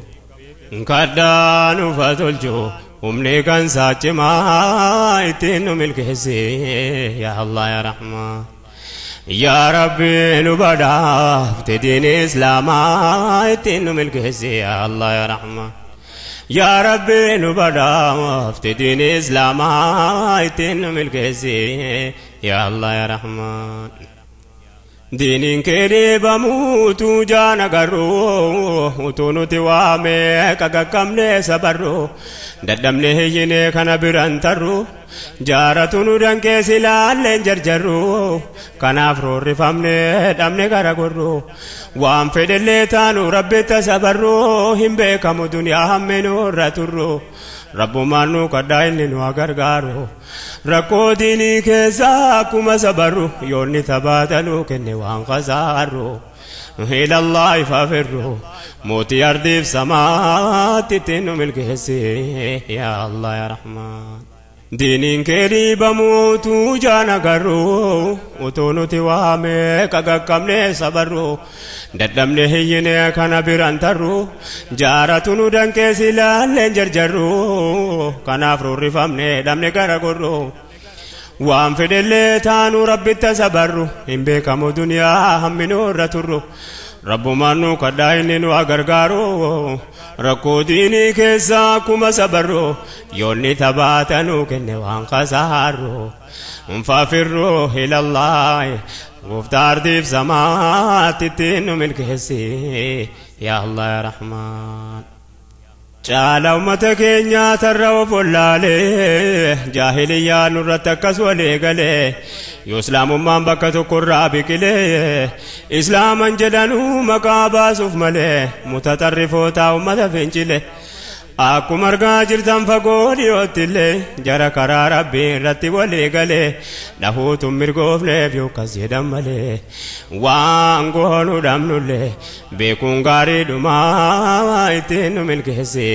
kadhaa nuuf tolchuu humni kan saachimaa ittiin nu milkeessi yaa Allah yaa Rahmaan. Yaa Rabbi nu badhaafte diin islaamaa ittiin nu milkeessi yaa Allah yaa Rahmaan. Yaa Rabbi nu badhaafte diin islaamaa ittiin nu milkeessi yaa Allah yaa Rahmaan. Diiniin kee dhiibamuutu jaana garuu utuu nuti waamee qaqaqqabnee sabarru dadhabnee hiyyinee kana biran tarru jaaratu nu dankees ilaalleen jarjarru kanaaf roorrifamnee dhabne gara gorru waan fedhellee taanu rabbitta sabarru hin beekamu duniyaa hamminurra turru rabbumaan nu kadhaa inni nu haa gargaaru rakkoo diinii keessaa akkuma sabarru yoonni tabaatanuu kenne waan kasaarru إلى الله فافروا موتي أرضي في سماء تتنو ملكسي يا الله يا رحمن دينين كريب موتو جانا قرو وتونو توامي كاكامني صبرو ددمني هيني كان بيرانترو جارتونو دنكسي لالين جرجرو كان افرو رفامني دمني كاراغرو وان فدلي تانو ربي تسبرو إن بكم دنيا هم نور ترو رب مانو كداين وغرغارو ركو ديني كيسا كما سبرو يوني تباتنو كن وان خسارو فافروا إلى الله غفتار ديف زمات تنو من كيسي يا الله يا رحمن Caala ummata keenya tarra of wallaalee jaahiliyyaa nurratti akkas walii galee yoo islaamummaan bakka tokkorraa biqilee islaaman jedhanuu maqaa baasuuf malee mutaxarrifoota ummata fincile akkuma argaa jirtan fagoo dhiyoottillee jara karaa rabbii irratti walii galee dhahuutu mirgoofneef yookas jedhan malee waan goonu dhabnullee beekuun gaariidhumaa ittiin nu milkeessi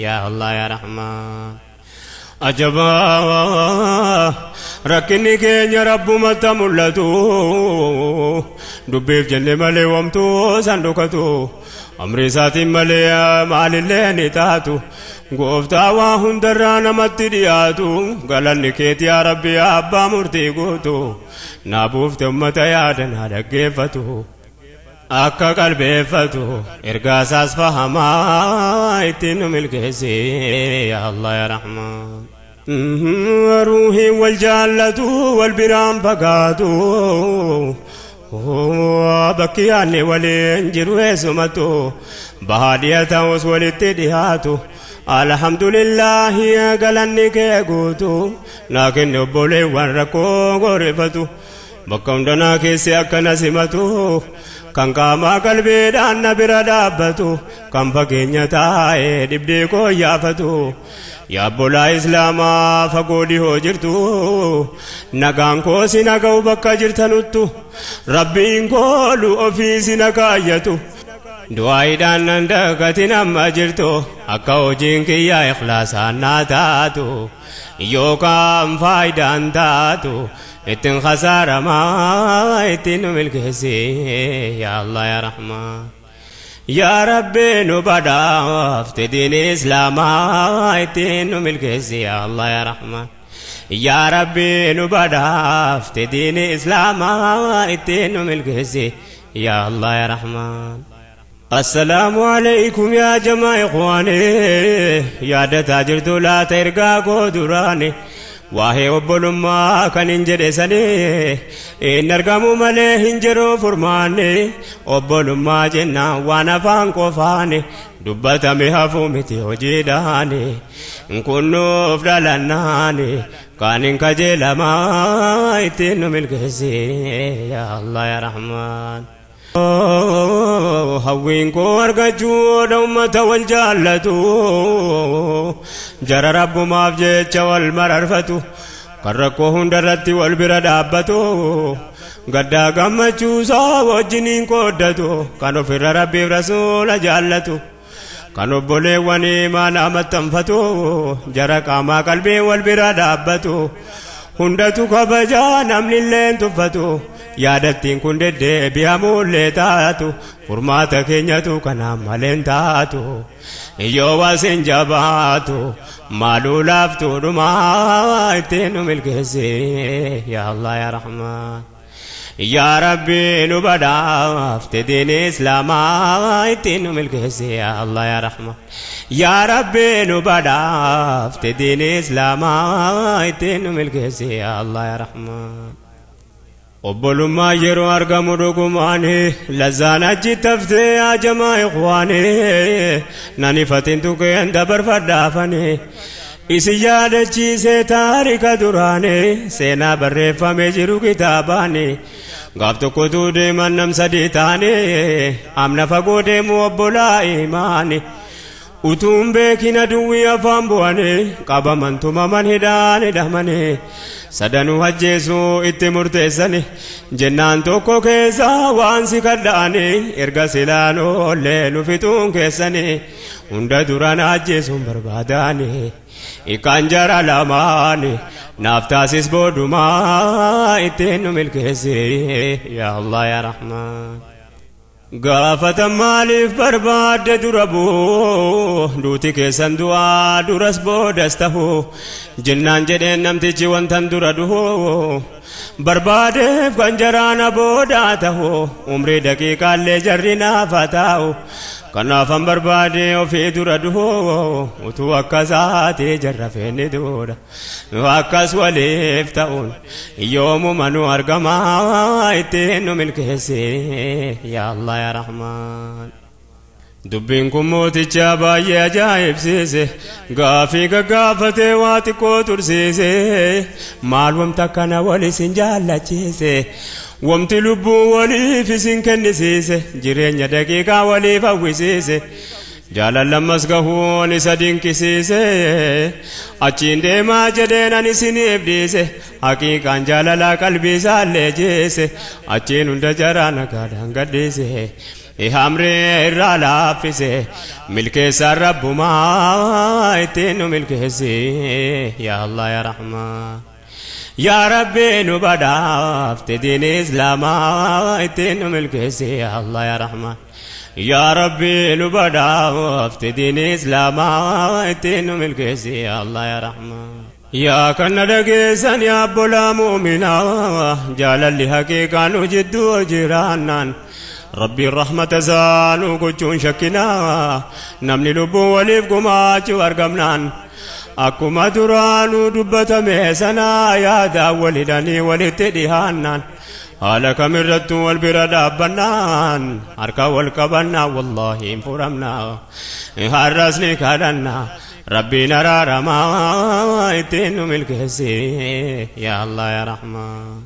yaa Allah yaa Rahmaan. Ajabaa rakkinni keenya rabbumatti mul'atu dubbiif jenne malee wamtuu san dhokatu amri isaatiin malee maalillee ni taatu gooftaa waa hundarraa namatti dhiyaatu galanni keeti yaa rabbi abbaa murtii guutu naa buufte ummata yaada naa dhaggeeffatu akka qalbeeffatu ergaa isaas fahamaa ittiin nu milkeessi yaa Allah yaa Rahmaan. Ruuhii wal jaallatu wal biraan fagaatu bakki yaadne waliin jiru eessumatu bahaa dhiya ta'us walitti dhiyaatu alhamdulillaahi galanni kee guutu naa kenne obboleewwan rakkoo gorifatu bakka hundanaa keessi akkana simatu kan qaamaa qalbiidhaan na bira dhaabbatu kan fageenya taa'ee dhibdee koo yaafatu yaa obbolaa islaamaa fagoo dhihoo jirtu nagaan koo si naga'u bakka jirtanuttu rabbiin koolu ofii si nakaayyatu du'aayiidhaan nan dagatin amma jirtu akka hojiin kiyyaa ikhlaasaan naa taatu yookaan faayidaan taatu ittiin khasaaramaa ittiin nu milkeessi yaa Allah yaa Rahmaan. Yaa Rabbi nu badhaafte diini islaamaa ittiin nu milkeessi yaa Allah yaa Rahmaan. Yaa Rabbi nu badhaafte diini islaamaa ittiin nu milkeessi yaa Allah yaa Rahmaan. Assalaamu alaykum yaa jamaa ikhwaani yaadataa jirtu laata ergaa koo duraani waa'ee obbolummaa kan hin jedhe sanii hin argamu malee hin jiru furmaanni obbolummaa jennaan waan afaan qofaani dubbatame hafuu miti hojiidhaani kunnuuf dhalannaani kaan hin kajeelamaa ittiin nu milkeessi yaa Allah yaa Rahmaan. Hawwiin koo argachuu oda ummata wal jaallatu jara rabbumaaf jecha wal mararfatu kan rakkoo hundarratti wal bira dhaabbatu gaddaa gammachuusaa wajjiniin qooddatu kan ofirra rabbiif rasuula jaallatu kan obboleewwan imaana maxxanfatu jara qaamaa qalbii wal bira dhaabbatu hundatu kabajaa namnilleen tuffatu yaadattiin kun deddeebi'amuullee taatu furmaata keenyatu kanaan maleen taatu yoo wasin jabaatu maaluu laaftuu dhumaa ittiin nu milkeessi yaa Allah yaa Rahmaan. Yaa Rabbi nu badhaafte diini islaamaa ittiin nu milkeessi yaa Allah yaa Rahmaan. Yaa Rabbi nu badhaafte diini islaamaa ittiin nu milkeessi yaa Allah yaa Rahmaan. Obbolummaa yeroo argamu dhugumaani lazzaan achi taftee yaa jamaa ikhwaani nan ifatin tuqeen dabarfadhaafani isin yaadachiisee taarika duraani seenaa barreeffamee jiru kitaabaani gaaf tokkotu deeman nam sadii taane amna fagoo deemu obbolaa imaani. Utuun beekin aduwwii afaan bu'anii qabaman tumaman hidhaan hidhamanii sadanuu ajjeesuu itti murteessani jennaan tokko keessaa waan si kadha'anii erga silaan oollee nu fixuun keessanii hunda duraan ajjeesuun barbaadanii ikaan jara lamaani naaf taasis boodumaa ittiin nu milkeessi yaa Allah yaa Rahmaan. Gaafata maaliif barbaadde dura bu'u duuti keessan du'aa duras boodas ta'u jennaan jedheen namtichi wantan dura du'u barbaadeef kan jaraana boodaa ta'u umrii daqiiqaallee jarri naafa ta'u kanaafan barbaade ofii dura du'u utuu akkasaatee jarra feenni duudha akkas waliif ta'uun yoomuma nu argamaa ittiin nu milkeessi yaa Allah yaa Rahmaan. Dubbiin kun mooticha baay'ee ajaa'ibsiise gaafii gaggaafatee waa xiqqoo tursiise maal wamta akkana wal isin jaallachiise wamti lubbuu waliif isin kennisiise jireenya daqiiqaa waliif hawwisiise jaalallammas gahuun isa dinqisiise achiin deemaa jedheen ani isiniif dhiise haqiiqaan jaalalaa qalbii isaallee jeese achiin hunda jaraa nagaadhaan gadhiise hamree irraa laaffise milkeessaan rabbumaa ittiin nu milkeessi yaa Allah yaa Rahmaan. Yaa Rabbi nu badhaafte diin Islaamaa ittiin nu milkeessi yaa Allah yaa Rahmaan. Yaa Rabbi nu badhaafte diin Islaamaa ittiin nu milkeessi yaa Allah yaa Rahmaan. Yaa kana dhageessan yaa obbolaa muuminaa jaalalli haqiiqaa nu jidduu jiraannaan Rabbiin rahmata isaa nu gochuun shakkinaa namni lubbuun waliif gumaachuu argamnaan akkuma duraanuu dubbatame sanaa yaadaan wal hidhanii walitti dhihaannaan haala kamirrattuu wal bira dhaabbannaan harka wal qabannaa wallaahi hin furamnaa har'as ni kadhannaa Rabbiin araaramaa ittiin nu milkeessi yaa Allah yaa Rahmaan.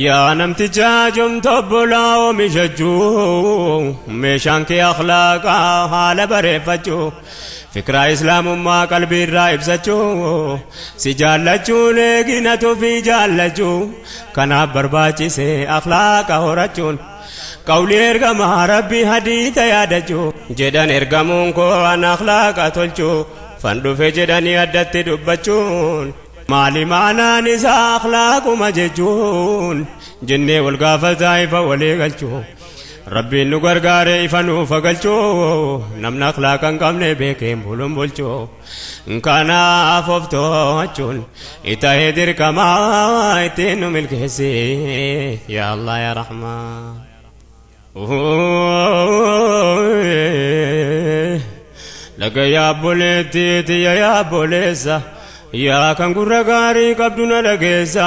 Yaa namticha jomta obbolaa oomishachuu meeshaan kee akhlaaqaa haala bareeffachuu fikraa islaamummaa qalbii irraa ibsachuu si jaallachuun eeginatu fi jaallachuu kanaaf barbaachise akhlaaqa horachuun qawli ergamaa rabbii hadiita yaadachuu jedhan ergamuun koo an akhlaaqa tolchuu fan dhufe jedhanii addatti dubbachuun maali maanaan isaa akhlaaquma jechuun jennee wal gaafataa ifa walii galchuu Rabbiin nu gargaare ifa nuuf galchuu namni akhlaaqa hin qabne beekeen buluun bulchuu kanaaf of to'achuun itahee dirqamaa ittiin nu milkeessi yaa Allah yaa Rahmaan. Laga yaa obboleettii tiyya yaa obboleessa yaa kan gurra gaarii qabdu na dhageessa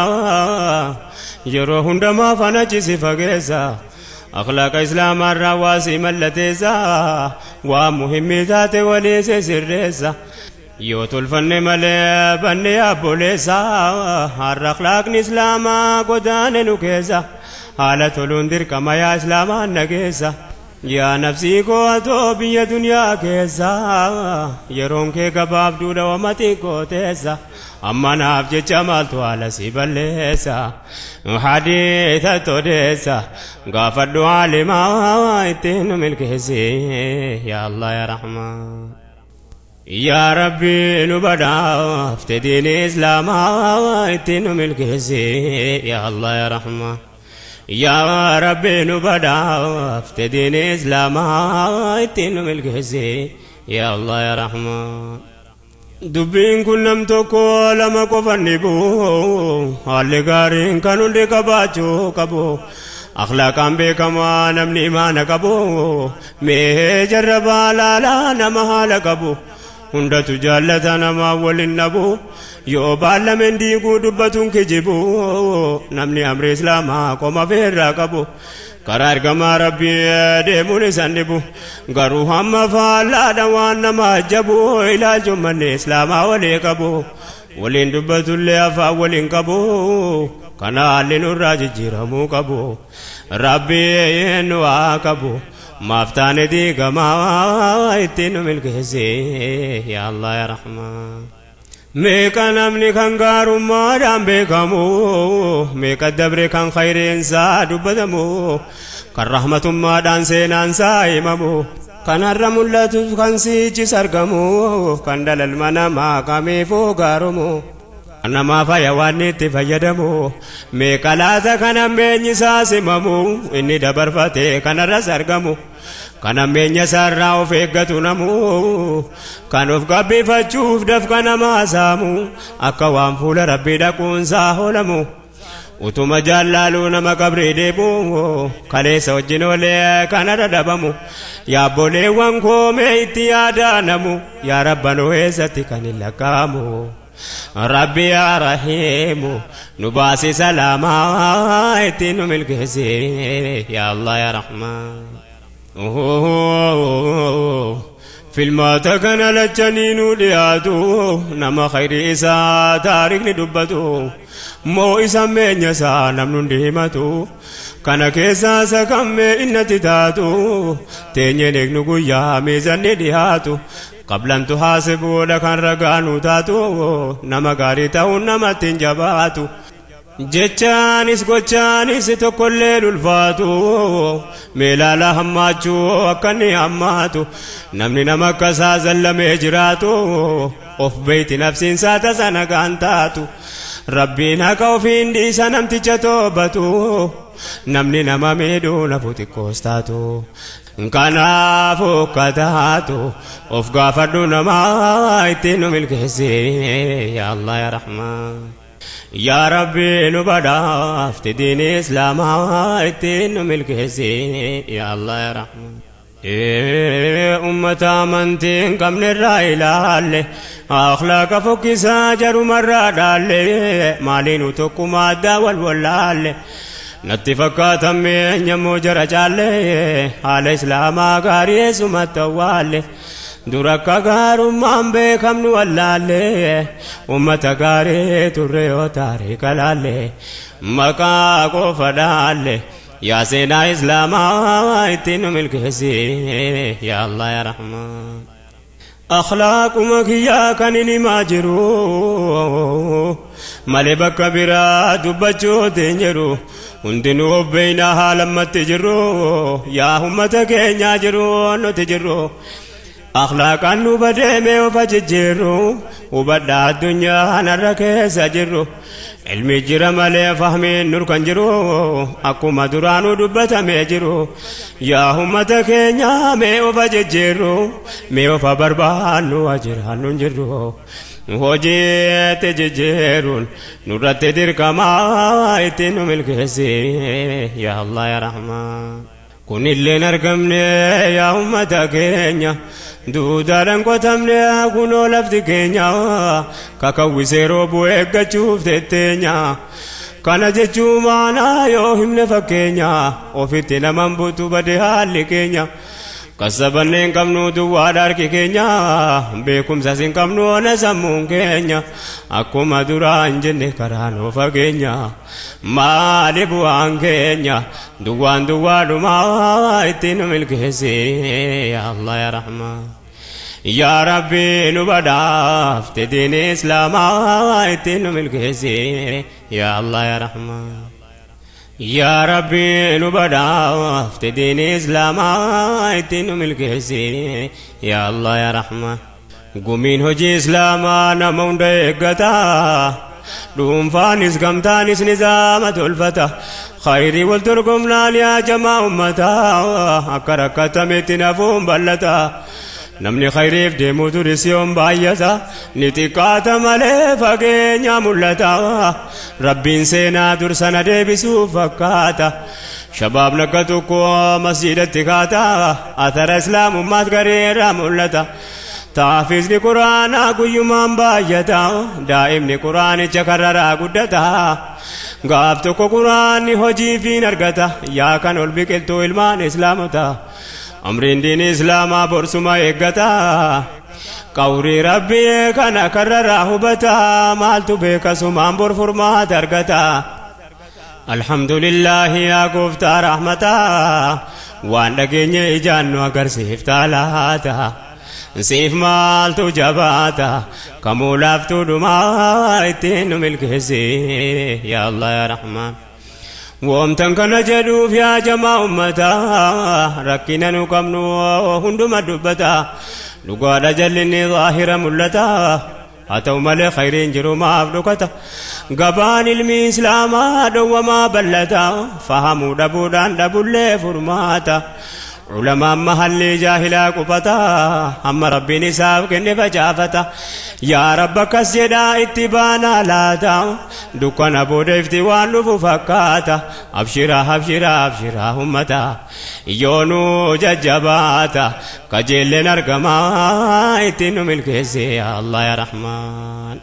yeroo hundumaa faana cisi fageessa akhlaaqa islaamaarraa waa si mallateessa waa muhimmii taate walii si sirreessa yoo tolfanne malee banne yaa obboleessa har'a akhlaaqni islaamaa godaane nu keessa haala toluun dirqama yaa islaamaan nageessa. Yaa nafsii koo atoo biyya duniyaa keessa yeroon kee gabaabduudha wama xiqqoo teessa amma naaf jecha maaltu haala si balleessa hadiisa todeessa gaafadhu haalimaa ittiin nu milkeessi yaa Allah yaa Rahmaan. Yaa Rabbi nu badhaafte diin Islaamaa ittiin nu milkeessi yaa Allah yaa Rahmaan. Yaa Rabbi nu badhaafte diin Islaamaa ittiin nu milkeessi yaa Allah yaa Rahmaan. Dubbiin kun nam tokko lama qofan dhibu haalli gaariin kan hundi qabaachuu qabu akhlaaqaan beekamaa namni imaana qabu mee jarrabaa laalaa nama haala qabu hundatu jaallata namaa waliin dhabu yoo baallameen diiguu dubbatuun kijibu namni amri islaamaa qoma feerraa qabu karaa ergamaa rabbii deemuun isan dhibu garuu hamma faallaadha waan nama ajabu ilaalchuun manni islaamaa walii qabu waliin dubbatullee afaan waliin qabu kana haalli nurraa jijjiiramuu qabu rabbii nu haa qabu. Maaf taane diigamaa ittiin nu milkeessi yaa Allah yaa Rahmaan. Meeqa namni kan gaarummaadhaan beekamu, meeqa dabre kan khayriinsaa dubbatamu, kan rahmatummaadhaan seenaansaa himamu, kan har'a mul'atus kan siichis argamu, kan dalalma namaa kamiifuu gaarumu. Namaa faya waan itti fayyadamu, meeqa laata kan hammeenyi isaa simamu, inni dabarfate kanarras argamu, kan hammeenya isaarraa of eeggatu namu, kan of gabbifachuuf dafqa namaa saamu, akka waan fuula rabbii dhaquunsaa hoolamu. Utuma jaallaaluu nama qabrii deemu, kaleessa wajjin oolee kanarra dhabamu, yaabboleewwan koomee itti yaadaanamu, yaa rabbanoo eessatti kan hin lakkaa'amu. Rabbi yaa Rahiimu nu baasi salaamaa ittiin nu milkeessi yaa Allah yaa Rahmaan. Filmaata kana lachanii nu dhiyaatu, nama khayri isaa taarikni dubbatu, moo isa meenya isaa namni hundi himatu, kana keessaa isa kammee innatti taatu, teenyeen eegnu guyyaa miizanni dhiyaatu, qablantu haasibuudha kan ragaa nu taatu, nama gaarii ta'uun namatti hin jabaatu. Jechaanis gochaanis tokkollee ulfaatu, meelaala hammaachuu akka inni hammaatu, namni nama akkasaa zallamee jiraatu, of beeyti nafsiinsaa tasa nagaan taatu. Rabbiin haqa ofiin dhiisa namticha toobatu, namni nama miidhuu nafu xiqqoos taatu. Kanaaf ukkataatu of gaafadhu namaa ittiin nu milkeessi yaa Allah yaa Rahmaan. Yaa Rabbi nu badhaafte diin Islaamaa ittiin nu milkeessi yaa Allah yaa Rahmaan. Ummata amantii hin qabnerraa ilaalle, akhlaaqa fokkisaa jarumarraa dhaalle, maaliinu tokkuma addaa wal wallaalle. Natti fakkaatan eenyammoo jara caalle, haala Islaamaa gaarii eessumatti awwaalle. Dura akka gaarummaan beekamnu wallaalle, ummata gaarii turre yoo taariika laalle, maqaa qofa dhaalle. Yaa seenaa Islaamaa ittiin nu milkeessi yaa Allah yaa Rahmaan. Akhlaaquma kiyyaa kan hin himaa jiru, malee bakka biraa dubbachuutti hin jiru. Hundinuu obbeeyna haala ammatti jirru, yaa ummata keenyaa jiru nuti jirru. Akhlaaqaan nu badeemee of jijjiirru, hubadhaa addunyaa narra keessa jirru. Ilmi jira malee fahmiin nur kan jiru, akkuma duraanuu dubbatamee jiru. Yaa ummata keenyaa mee of jijjiirru, mee of barbaannu jiraannu hin jirru. Hojiitti jijjiiruun nurratti dirqamaa ittiin nu milkeessi yaa Allah yaa Rahmaan. Kunilleen argamne yaa ummata keenya, duudhaadhaan qotamne kunoo lafti keenya, kakawwisee roobuu eeggachuuf tetteenya. Kana jechuu maanaa yoo himne fakkeenya, ofitti naman butu bade haalli keenya. Kasabanneen qabnu duwwaadha harki keenya, beekumsas hin qabnu ona sammuun keenya, akkuma duraan jenne karaa nuu fageenya. Maali bu'aan keenya duwwaan duwwaadhumaa ittiin nu milkeessi yaa Allah yaa Rahmaan. Yaa Rabbi nu badhaafte diin Islaamaa ittiin nu milkeessi yaa Allah yaa Rahmaan. Yaa Rabbi nu badhaafte diin Islaamaa ittiin nu milkeessi yaa Allah yaa Rahmaan. Gumiin hojii Islaamaa nama hunda eeggata, dhuunfaanis gamtaanis nizaama tolfata. Khayrii wal dorgomnaan yaa jamaa ummataa, akka rakkatametti nafuun bal'ata. Namni khayriif deemu turis yoon baay'ata, ni xiqqaata malee fageenya mul'ata. Rabbiin seenaa dursana deebisuuf fakkaata. Shabaabni akka tokko masjidatti kaata, athara Islaamummaas gareerraa mul'ata. Taafisni Quraanaa guyyumaan baay'ata, daa'imni Quraanicha karraraa guddata. Gaaf tokko Quraanni hojiifiin argata, yaa kan ol biqiltuu ilmaan Islaamota. Amriin diin Islaamaa borsuma eeggata. Qawrii Rabbii kana karraraa hubata, maaltu beeka sumaan bor furmaata argata. Alhamdulillaahi yaa gooftaa rahmataa, Waan dhageenye ijaan nu agarsiiftaa laata siif maaltu jabaata kamuu laaftuu dhumaa ittiin nu milkeessi yaa Allah yaa Rahmaan. Woomtan kana jedhuuf yaa jamaa ummataa rakkina nu qabnu hunduma dubbata dhugaadha jallinni zaahira mul'ata haa ta'u malee khayriin jiru maaf dhokata gabaan ilmi islaamaa dhowwamaa bal'ata fahamuu dhabuudhaan dhabullee furmaata ulamaan mahalli jaahilaa qubata amma rabbiin isaaf kenne facaafata yaa rabba akkas jedhaa itti baanaa laata dukkana booda ifti waan dhufu fakkaata abshiraa abshiraa abshiraa ummata yoonuu jajjabaata kajeelleen argamaa ittiin nu milkeesse yaa Allah yaa Rahmaan.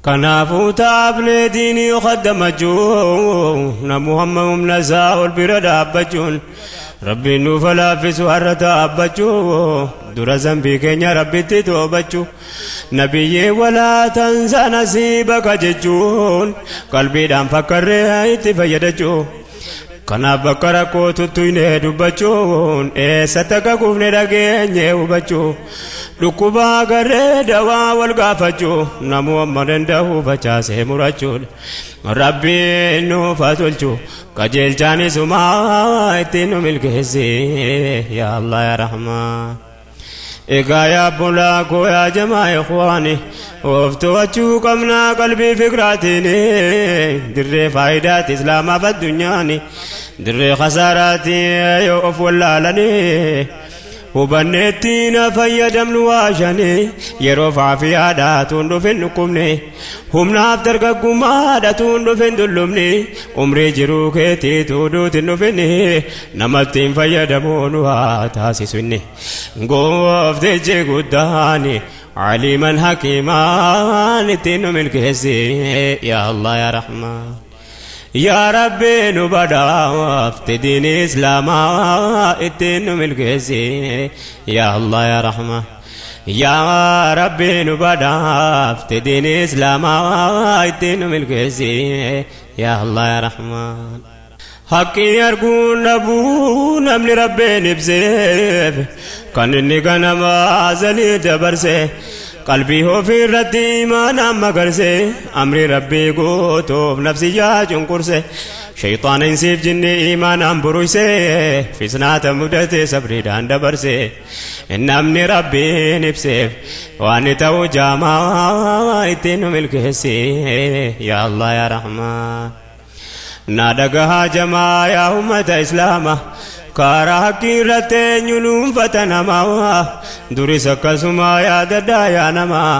Kanaafuu taablee diinii kaddamachuu namu hamma humna isaa ol bira dhaabbachuun rabbiin nuuf laaffisu har'a dhaabbachuu dura zambii keenya rabbitti toobachuu nabiyyee walaa tansa nasiibaka jechuun qalbiidhaan fakkarree itti fayyadachuu kanaaf bakka rakkoo tuttuynee dubbachuun eessatti akka kufne dhageenye hubachuu dhukkuba agarree dawaa wal gaafachuu namuu amma danda'u facaasee murachuudha rabbiin nuuf haa tolchu qajeelchaanisumaa ittiin nu milkeessi yaa Allah yaa Rahmaan. Egaa yaa bulaa koo yaa jamaa ikhwaani of to'achuu qabnaa qalbii fikraatiin dirree faayidaati islaamaaf addunyaani dirree khasaaraati yoo of wallaalanii hubanneetti na fayyadamnu waashanii yeroo faafiyaadhaa tuun dhufin dhukkubne humnaaf dargaggummaadha tuun dhufin dullumne umrii jiruu keetii tuuduutin dhufin namatti hin fayyadamuu nu haa taasisu inni gooftichi guddaani aliiman hakiimaan ittiin nu milkeessi yaa Allah yaa Rahmaan. Yaa Rabbi nu badhaafte diini islaamaa ittiin nu milkeessi yaa Allah yaa Rahmaan. Yaa Rabbi nu badhaafte diini islaamaa ittiin nu milkeessi yaa Allah yaa Rahmaan. Haqqii arguun dhabuu namni Rabbiin ibseef kan inni ganama azalii dabarse qalbii ofii irratti imaanaan magarse amri rabbii guutuuf nafsi yaa cunqurse shayxaana insiif jinni imaanaan buruyse fisnaata mudate sabriidhaan dabarse namni rabbiin ibseef waan ta'u jaamaa ittiin nu milkeessi yaa Allah yaa Rahmaan. Na dhagahaa jamaa yaa ummata islaama karaa haqqii irratti eenyu nuunfata namaa duris akkasuma yaadadhaa yaa namaa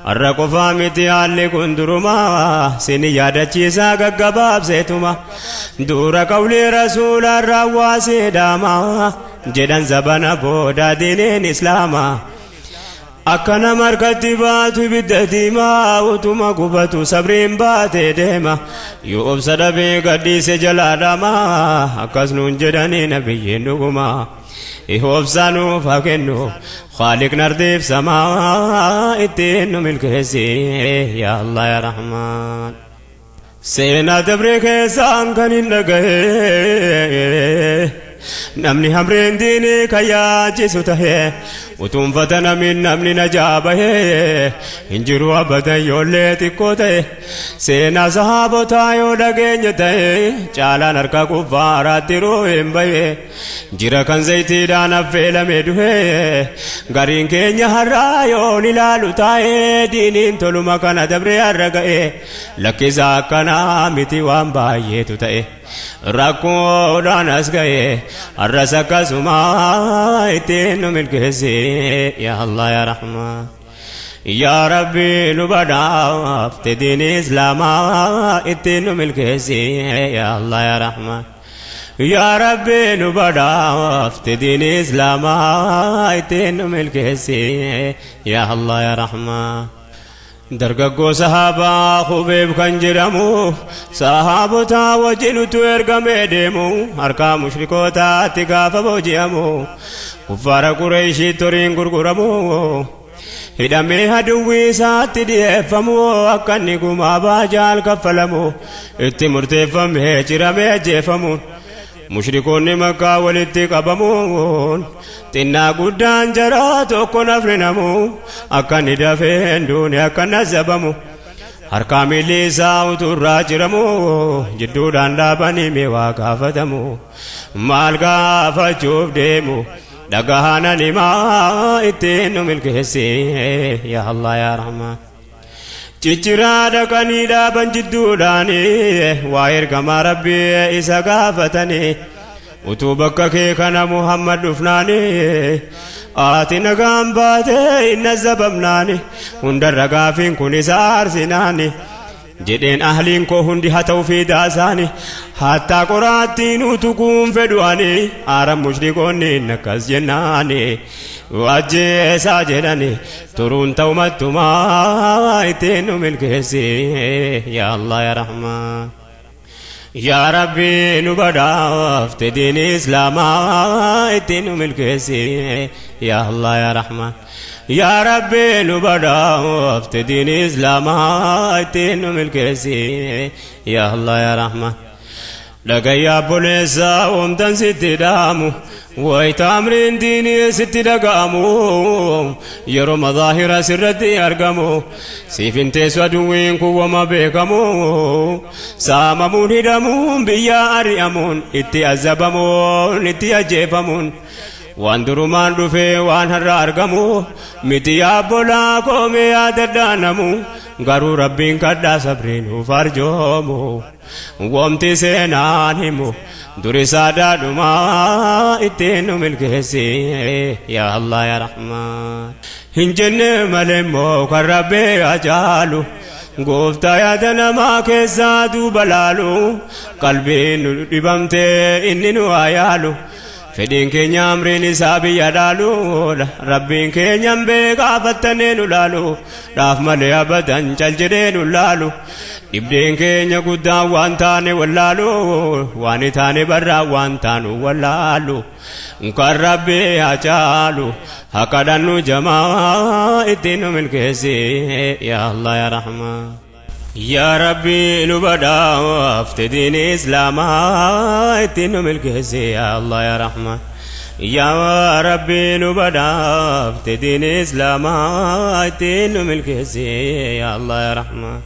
har'a qofaa miti haalli kun durumaa sini yaadachiisaa gaggabaabseetuma dura qawlii rasuulaan raawwaasee dhaamaa jedhan zabana booda diiniin islaamaa. Akka nama harkatti baatu ibidda diimaa utuma gubatu sabriin baatee deema yoo obsa dhabee gadhiise jalaa dhamaa akkas nuun jedhanii nabiyyiin dhuguma obsa nuuf haa kennu khaaliqni ardiif samaa ittiin nu milkeessi yaa Allah yaa Rahmaan. Seenaa dabree keessaan kan hin dhagahe namni hamreen diinii kan yaachisu tahe utuunfata namiin namni najaa bahee hin jiru abadan yoollee xiqqoo ta'e seenaa sahaabotaa yoo dhageenye ta'e caalaan harka kuffaaraatti hin bahe jira kan zayitiidhaan affeelame duhe gariin keenya har'aa yoon ilaalu taa'ee diiniin toluma kana dabree har'a ga'e lakkisaa akkanaa miti waan baay'eetu ta'e rakkoodhaan as ga'e har'as akkasuma ittiin nu milkeessi yaa Allah yaa Rahmaan. Yaa Rabbi nu badhaafte diini islaamaa ittiin nu milkeessi yaa Allah yaa Rahmaan. Yaa Rabbi nu badhaafte diini islaamaa ittiin nu milkeessi yaa Allah yaa Rahmaan. Dargaggoo sahaabaa Khubeeb kan jedhamu sahaabota wajjin utuu ergamee deemu harkaa mushrikootaatti gaafa booji'amu kuffaara Qureeshiitti horiin gurguramu hidhamee aduwwii isaatti dhiyeeffamu akka inni gumaa baajaal kaffalamu itti murteeffamee ciramee ajjeefamu. Mushrikoonni Makkaa walitti qabamuun xinnaa guddaan jaraa tokko nafni namu akka inni dafeen duune akka inni azabamu harkaa miilli isaa uturraa jiramu jidduudhaan dhaabanii mee waa gaafatamu maal gaafachuuf deemu dhagahanan himaa ittiin nu milkeessi yaa Allah yaa Rahmaan. Cicciraa dhaqanii dhaaban jidduudhaanii waa ergamaa Rabbii isa gaafatanii utuu bakka kee kana Muhammad dhufnaanii ati nagaan baatee hin azabamnaani hundarra gaafiin kun isa aarsinaani jedheen ahliin koo hundi haa ta'u fiidaasaani hattaa qoraattiin utukuun fedhuani aaran mushrikoonni akkas jennaani ajjeesaa jedhani turuun ta'umattumaa ittiin nu milkeessi yaa Allah yaa Rahmaan. Yaa Rabbi nu badhaafte diini Islaamaa ittiin nu milkeessi yaa Allah yaa Rahmaan. Yaa Rabbi nu badhaafte diini Islaamaa ittiin nu milkeessi yaa Allah yaa Rahmaan. Dhagayyaa obboleessaa oomtan sitti dhaamu wayita amriin diinii sitti dhaga'amu yeroo mazaahira sirratti argamu siif hin teessu aduwwiin kun wama beekamu saamamuun hidhamuun biyya ari'amuun itti azabamuun itti ajjeefamuun waan durumaan dhufee waan har'a argamu miti yaabbolaa koomee yaadadhaanamu garuu Rabbiin kadhaa sabriin nuuf arjoomu womti seenaan himu duri saadaadhumaa ittiin nu milkeessi yaa Allah yaa Rahmaan. Hin jenne malee immoo kan Rabbii ajaalu gooftaa yaada namaa keessaa duuba laalu qalbiin nu dhibamtee inni nu haa yaalu. Fedhiin keenya amriin isaa biyya dhaaluudha Rabbiin keenya beekaa fattanee nu laalu dhaaf malee abadan cal jedhee nu laalu dhibdeen keenya guddaan waan taane wallaalu waan taane barraa waan taanu wallaalu kan Rabbii haa caalu haa kadhannu jamaa ittiin nu milkeessi yaa Allah yaa Rahmaan. Yaa Rabbi nu badhaafte diini Islaamaa ittiin nu milkeessi yaa Allah yaa Rahmaan. Yaa Rabbi nu badhaafte diini Islaamaa ittiin nu milkeessi yaa Allah yaa Rahmaan.